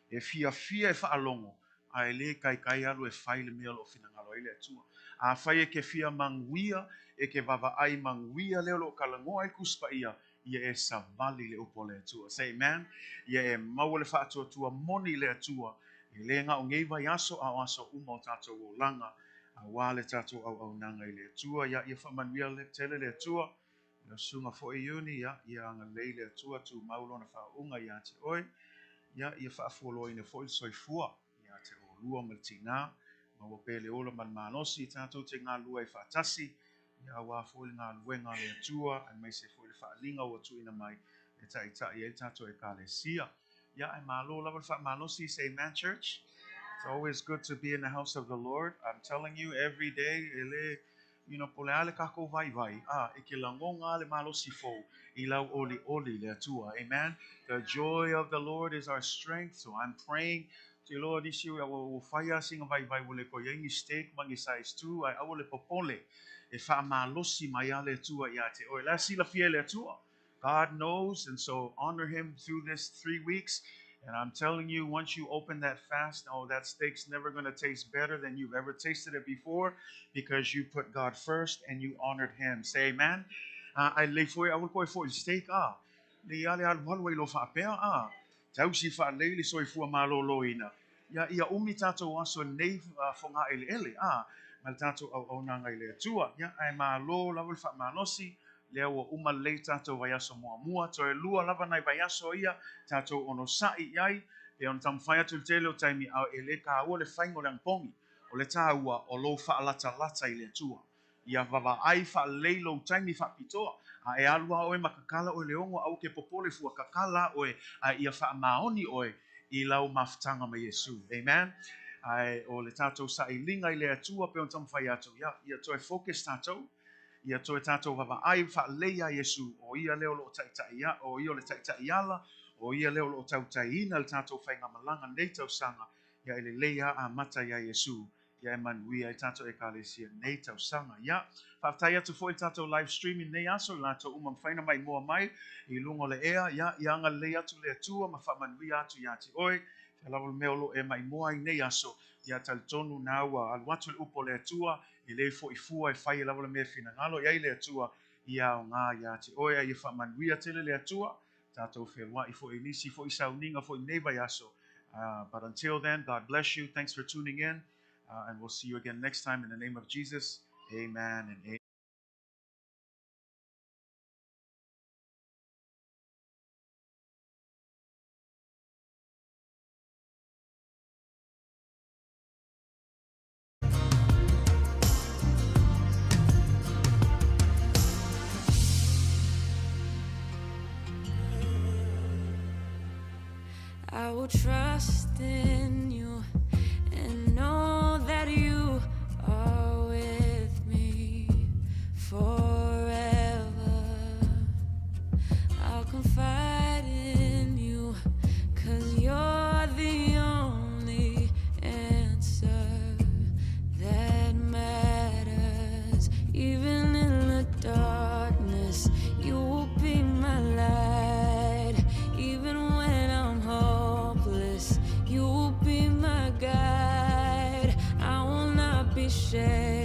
Speaker 2: E fiafia e faalogo, ae le kaikai alu e fai le mea o loo finagalo ai le Atua. Afai e ke fia manuia, e ke vaavaai manuia lea o loo talanoa ai le Tusi Paia, ia e savali le upu a le Atua. Say amen. Ia e maua le faatuatua moni i le Atua, e le na o nei vaiaso a o aso uma o tatou olaga, auā le tatou auaunaga i le Atua. Ia ia faamanuia le tele le Atua. Lau susuga foi Iuni, ia, ia agalelei le Atua, tumau lona faauuga ia te oe. Ia, ia faafualoaina foi le soifua ia te olua ma le tina, maua pea le ola ma le malosi i tatou te galulue ai faatasi, ia auā foi le galuega a le Atua, aemaise foi le faaaliga ua tuuina mai e taitai ai le tatou Ekalesia. Ia, ae malo lava le faamalosi. Say amen, church. It's always good to be in the house of the Lord. I'm telling you, every day, e le, po o le a le takou vaivai, a, e ke lagoga le malosi fou i lau olioli le Atua. Amen. The joy of the Lord is our strength. So I'm praying to Lord isi ua ua faia sina vaivai ua le toe i ai ni steak ma ni size 2, ae aua le popole, e faamalosi mai lava le Atua ia te oe. La silafia e le Atua. God knows, and so honor him through this 3 weeks. And I'm telling you, once you open that fast, oh, that steak's never going to taste better than you've ever tasted it before because you put God first and you honored him. Say amen. Ai lei foi aua koe foi steak a. Le ia le alu alu ai lo faapea a. Tausi faalelei le soifua malōlōina. Ia ia umi tatou aso nei fogaeleele a ma le tatou auaunaga i le Atua. Ia ae malo lava le faamalosi, lea ua uma lelei tatou vaiaso muamua, toe lua lava nai vaiaso ia tatou onosai i ai, pe ona taumafai atu i le tele o taimi, a e le taua le faiga o le anapogi, o le taua o lou faalatalata i le Atua. Ia vaavaai faalelei lou taimi faapitoa, a e alu lava oe ma tatala oe le 6, aua ke popole fua, tatala oe, a ia faamaoni oe i lau mafutaga ma Iesu. Amen. Ae o le tatou sailiga i le Atua pe ona taumafai atu, ia, ia toe focus tatou, ia toe tatou vaavaai faalelei ia Iesu, o ia lea o loo taitai ia, o ia o le taitai ala,
Speaker 4: O ia lea o loo tautaiina le tatou faigamalaga lenei tausaga, ia e lelei lava amata ia Iesu, ia e manuia ai tatou Ekalesia lenei tausaga. Ia, faafetai atu foi i le tatou live streaming lenei aso i latou uma mafai ona maimoa mai i luga o le ea, ia, ia agalelei atu le Atua ma faamanuia atu ia te oe. Fea lava le mea o lo o e maimoa ai nei aso, ia talitonu na ua alu atu le upu a le Atua, e le foi fua e fai lava le mea e finagalo i ai le Atua, ia aoga ia te oe, a ia faamanuia tele le Atua. Tatou feluai foi i nisi foi sauniga foi nei vaiaso. But until then, God bless you. Thanks for tuning in. And we'll see you again next time in the name of Jesus. Amen and amen.
Speaker 5: I will trust in you and know that you are with me forever. I'll confide in you, 'cause you're the only answer that matters. Even in the darkness, you will be my light. Even when I'm hopeless, you will be my guide. I will not be shaken.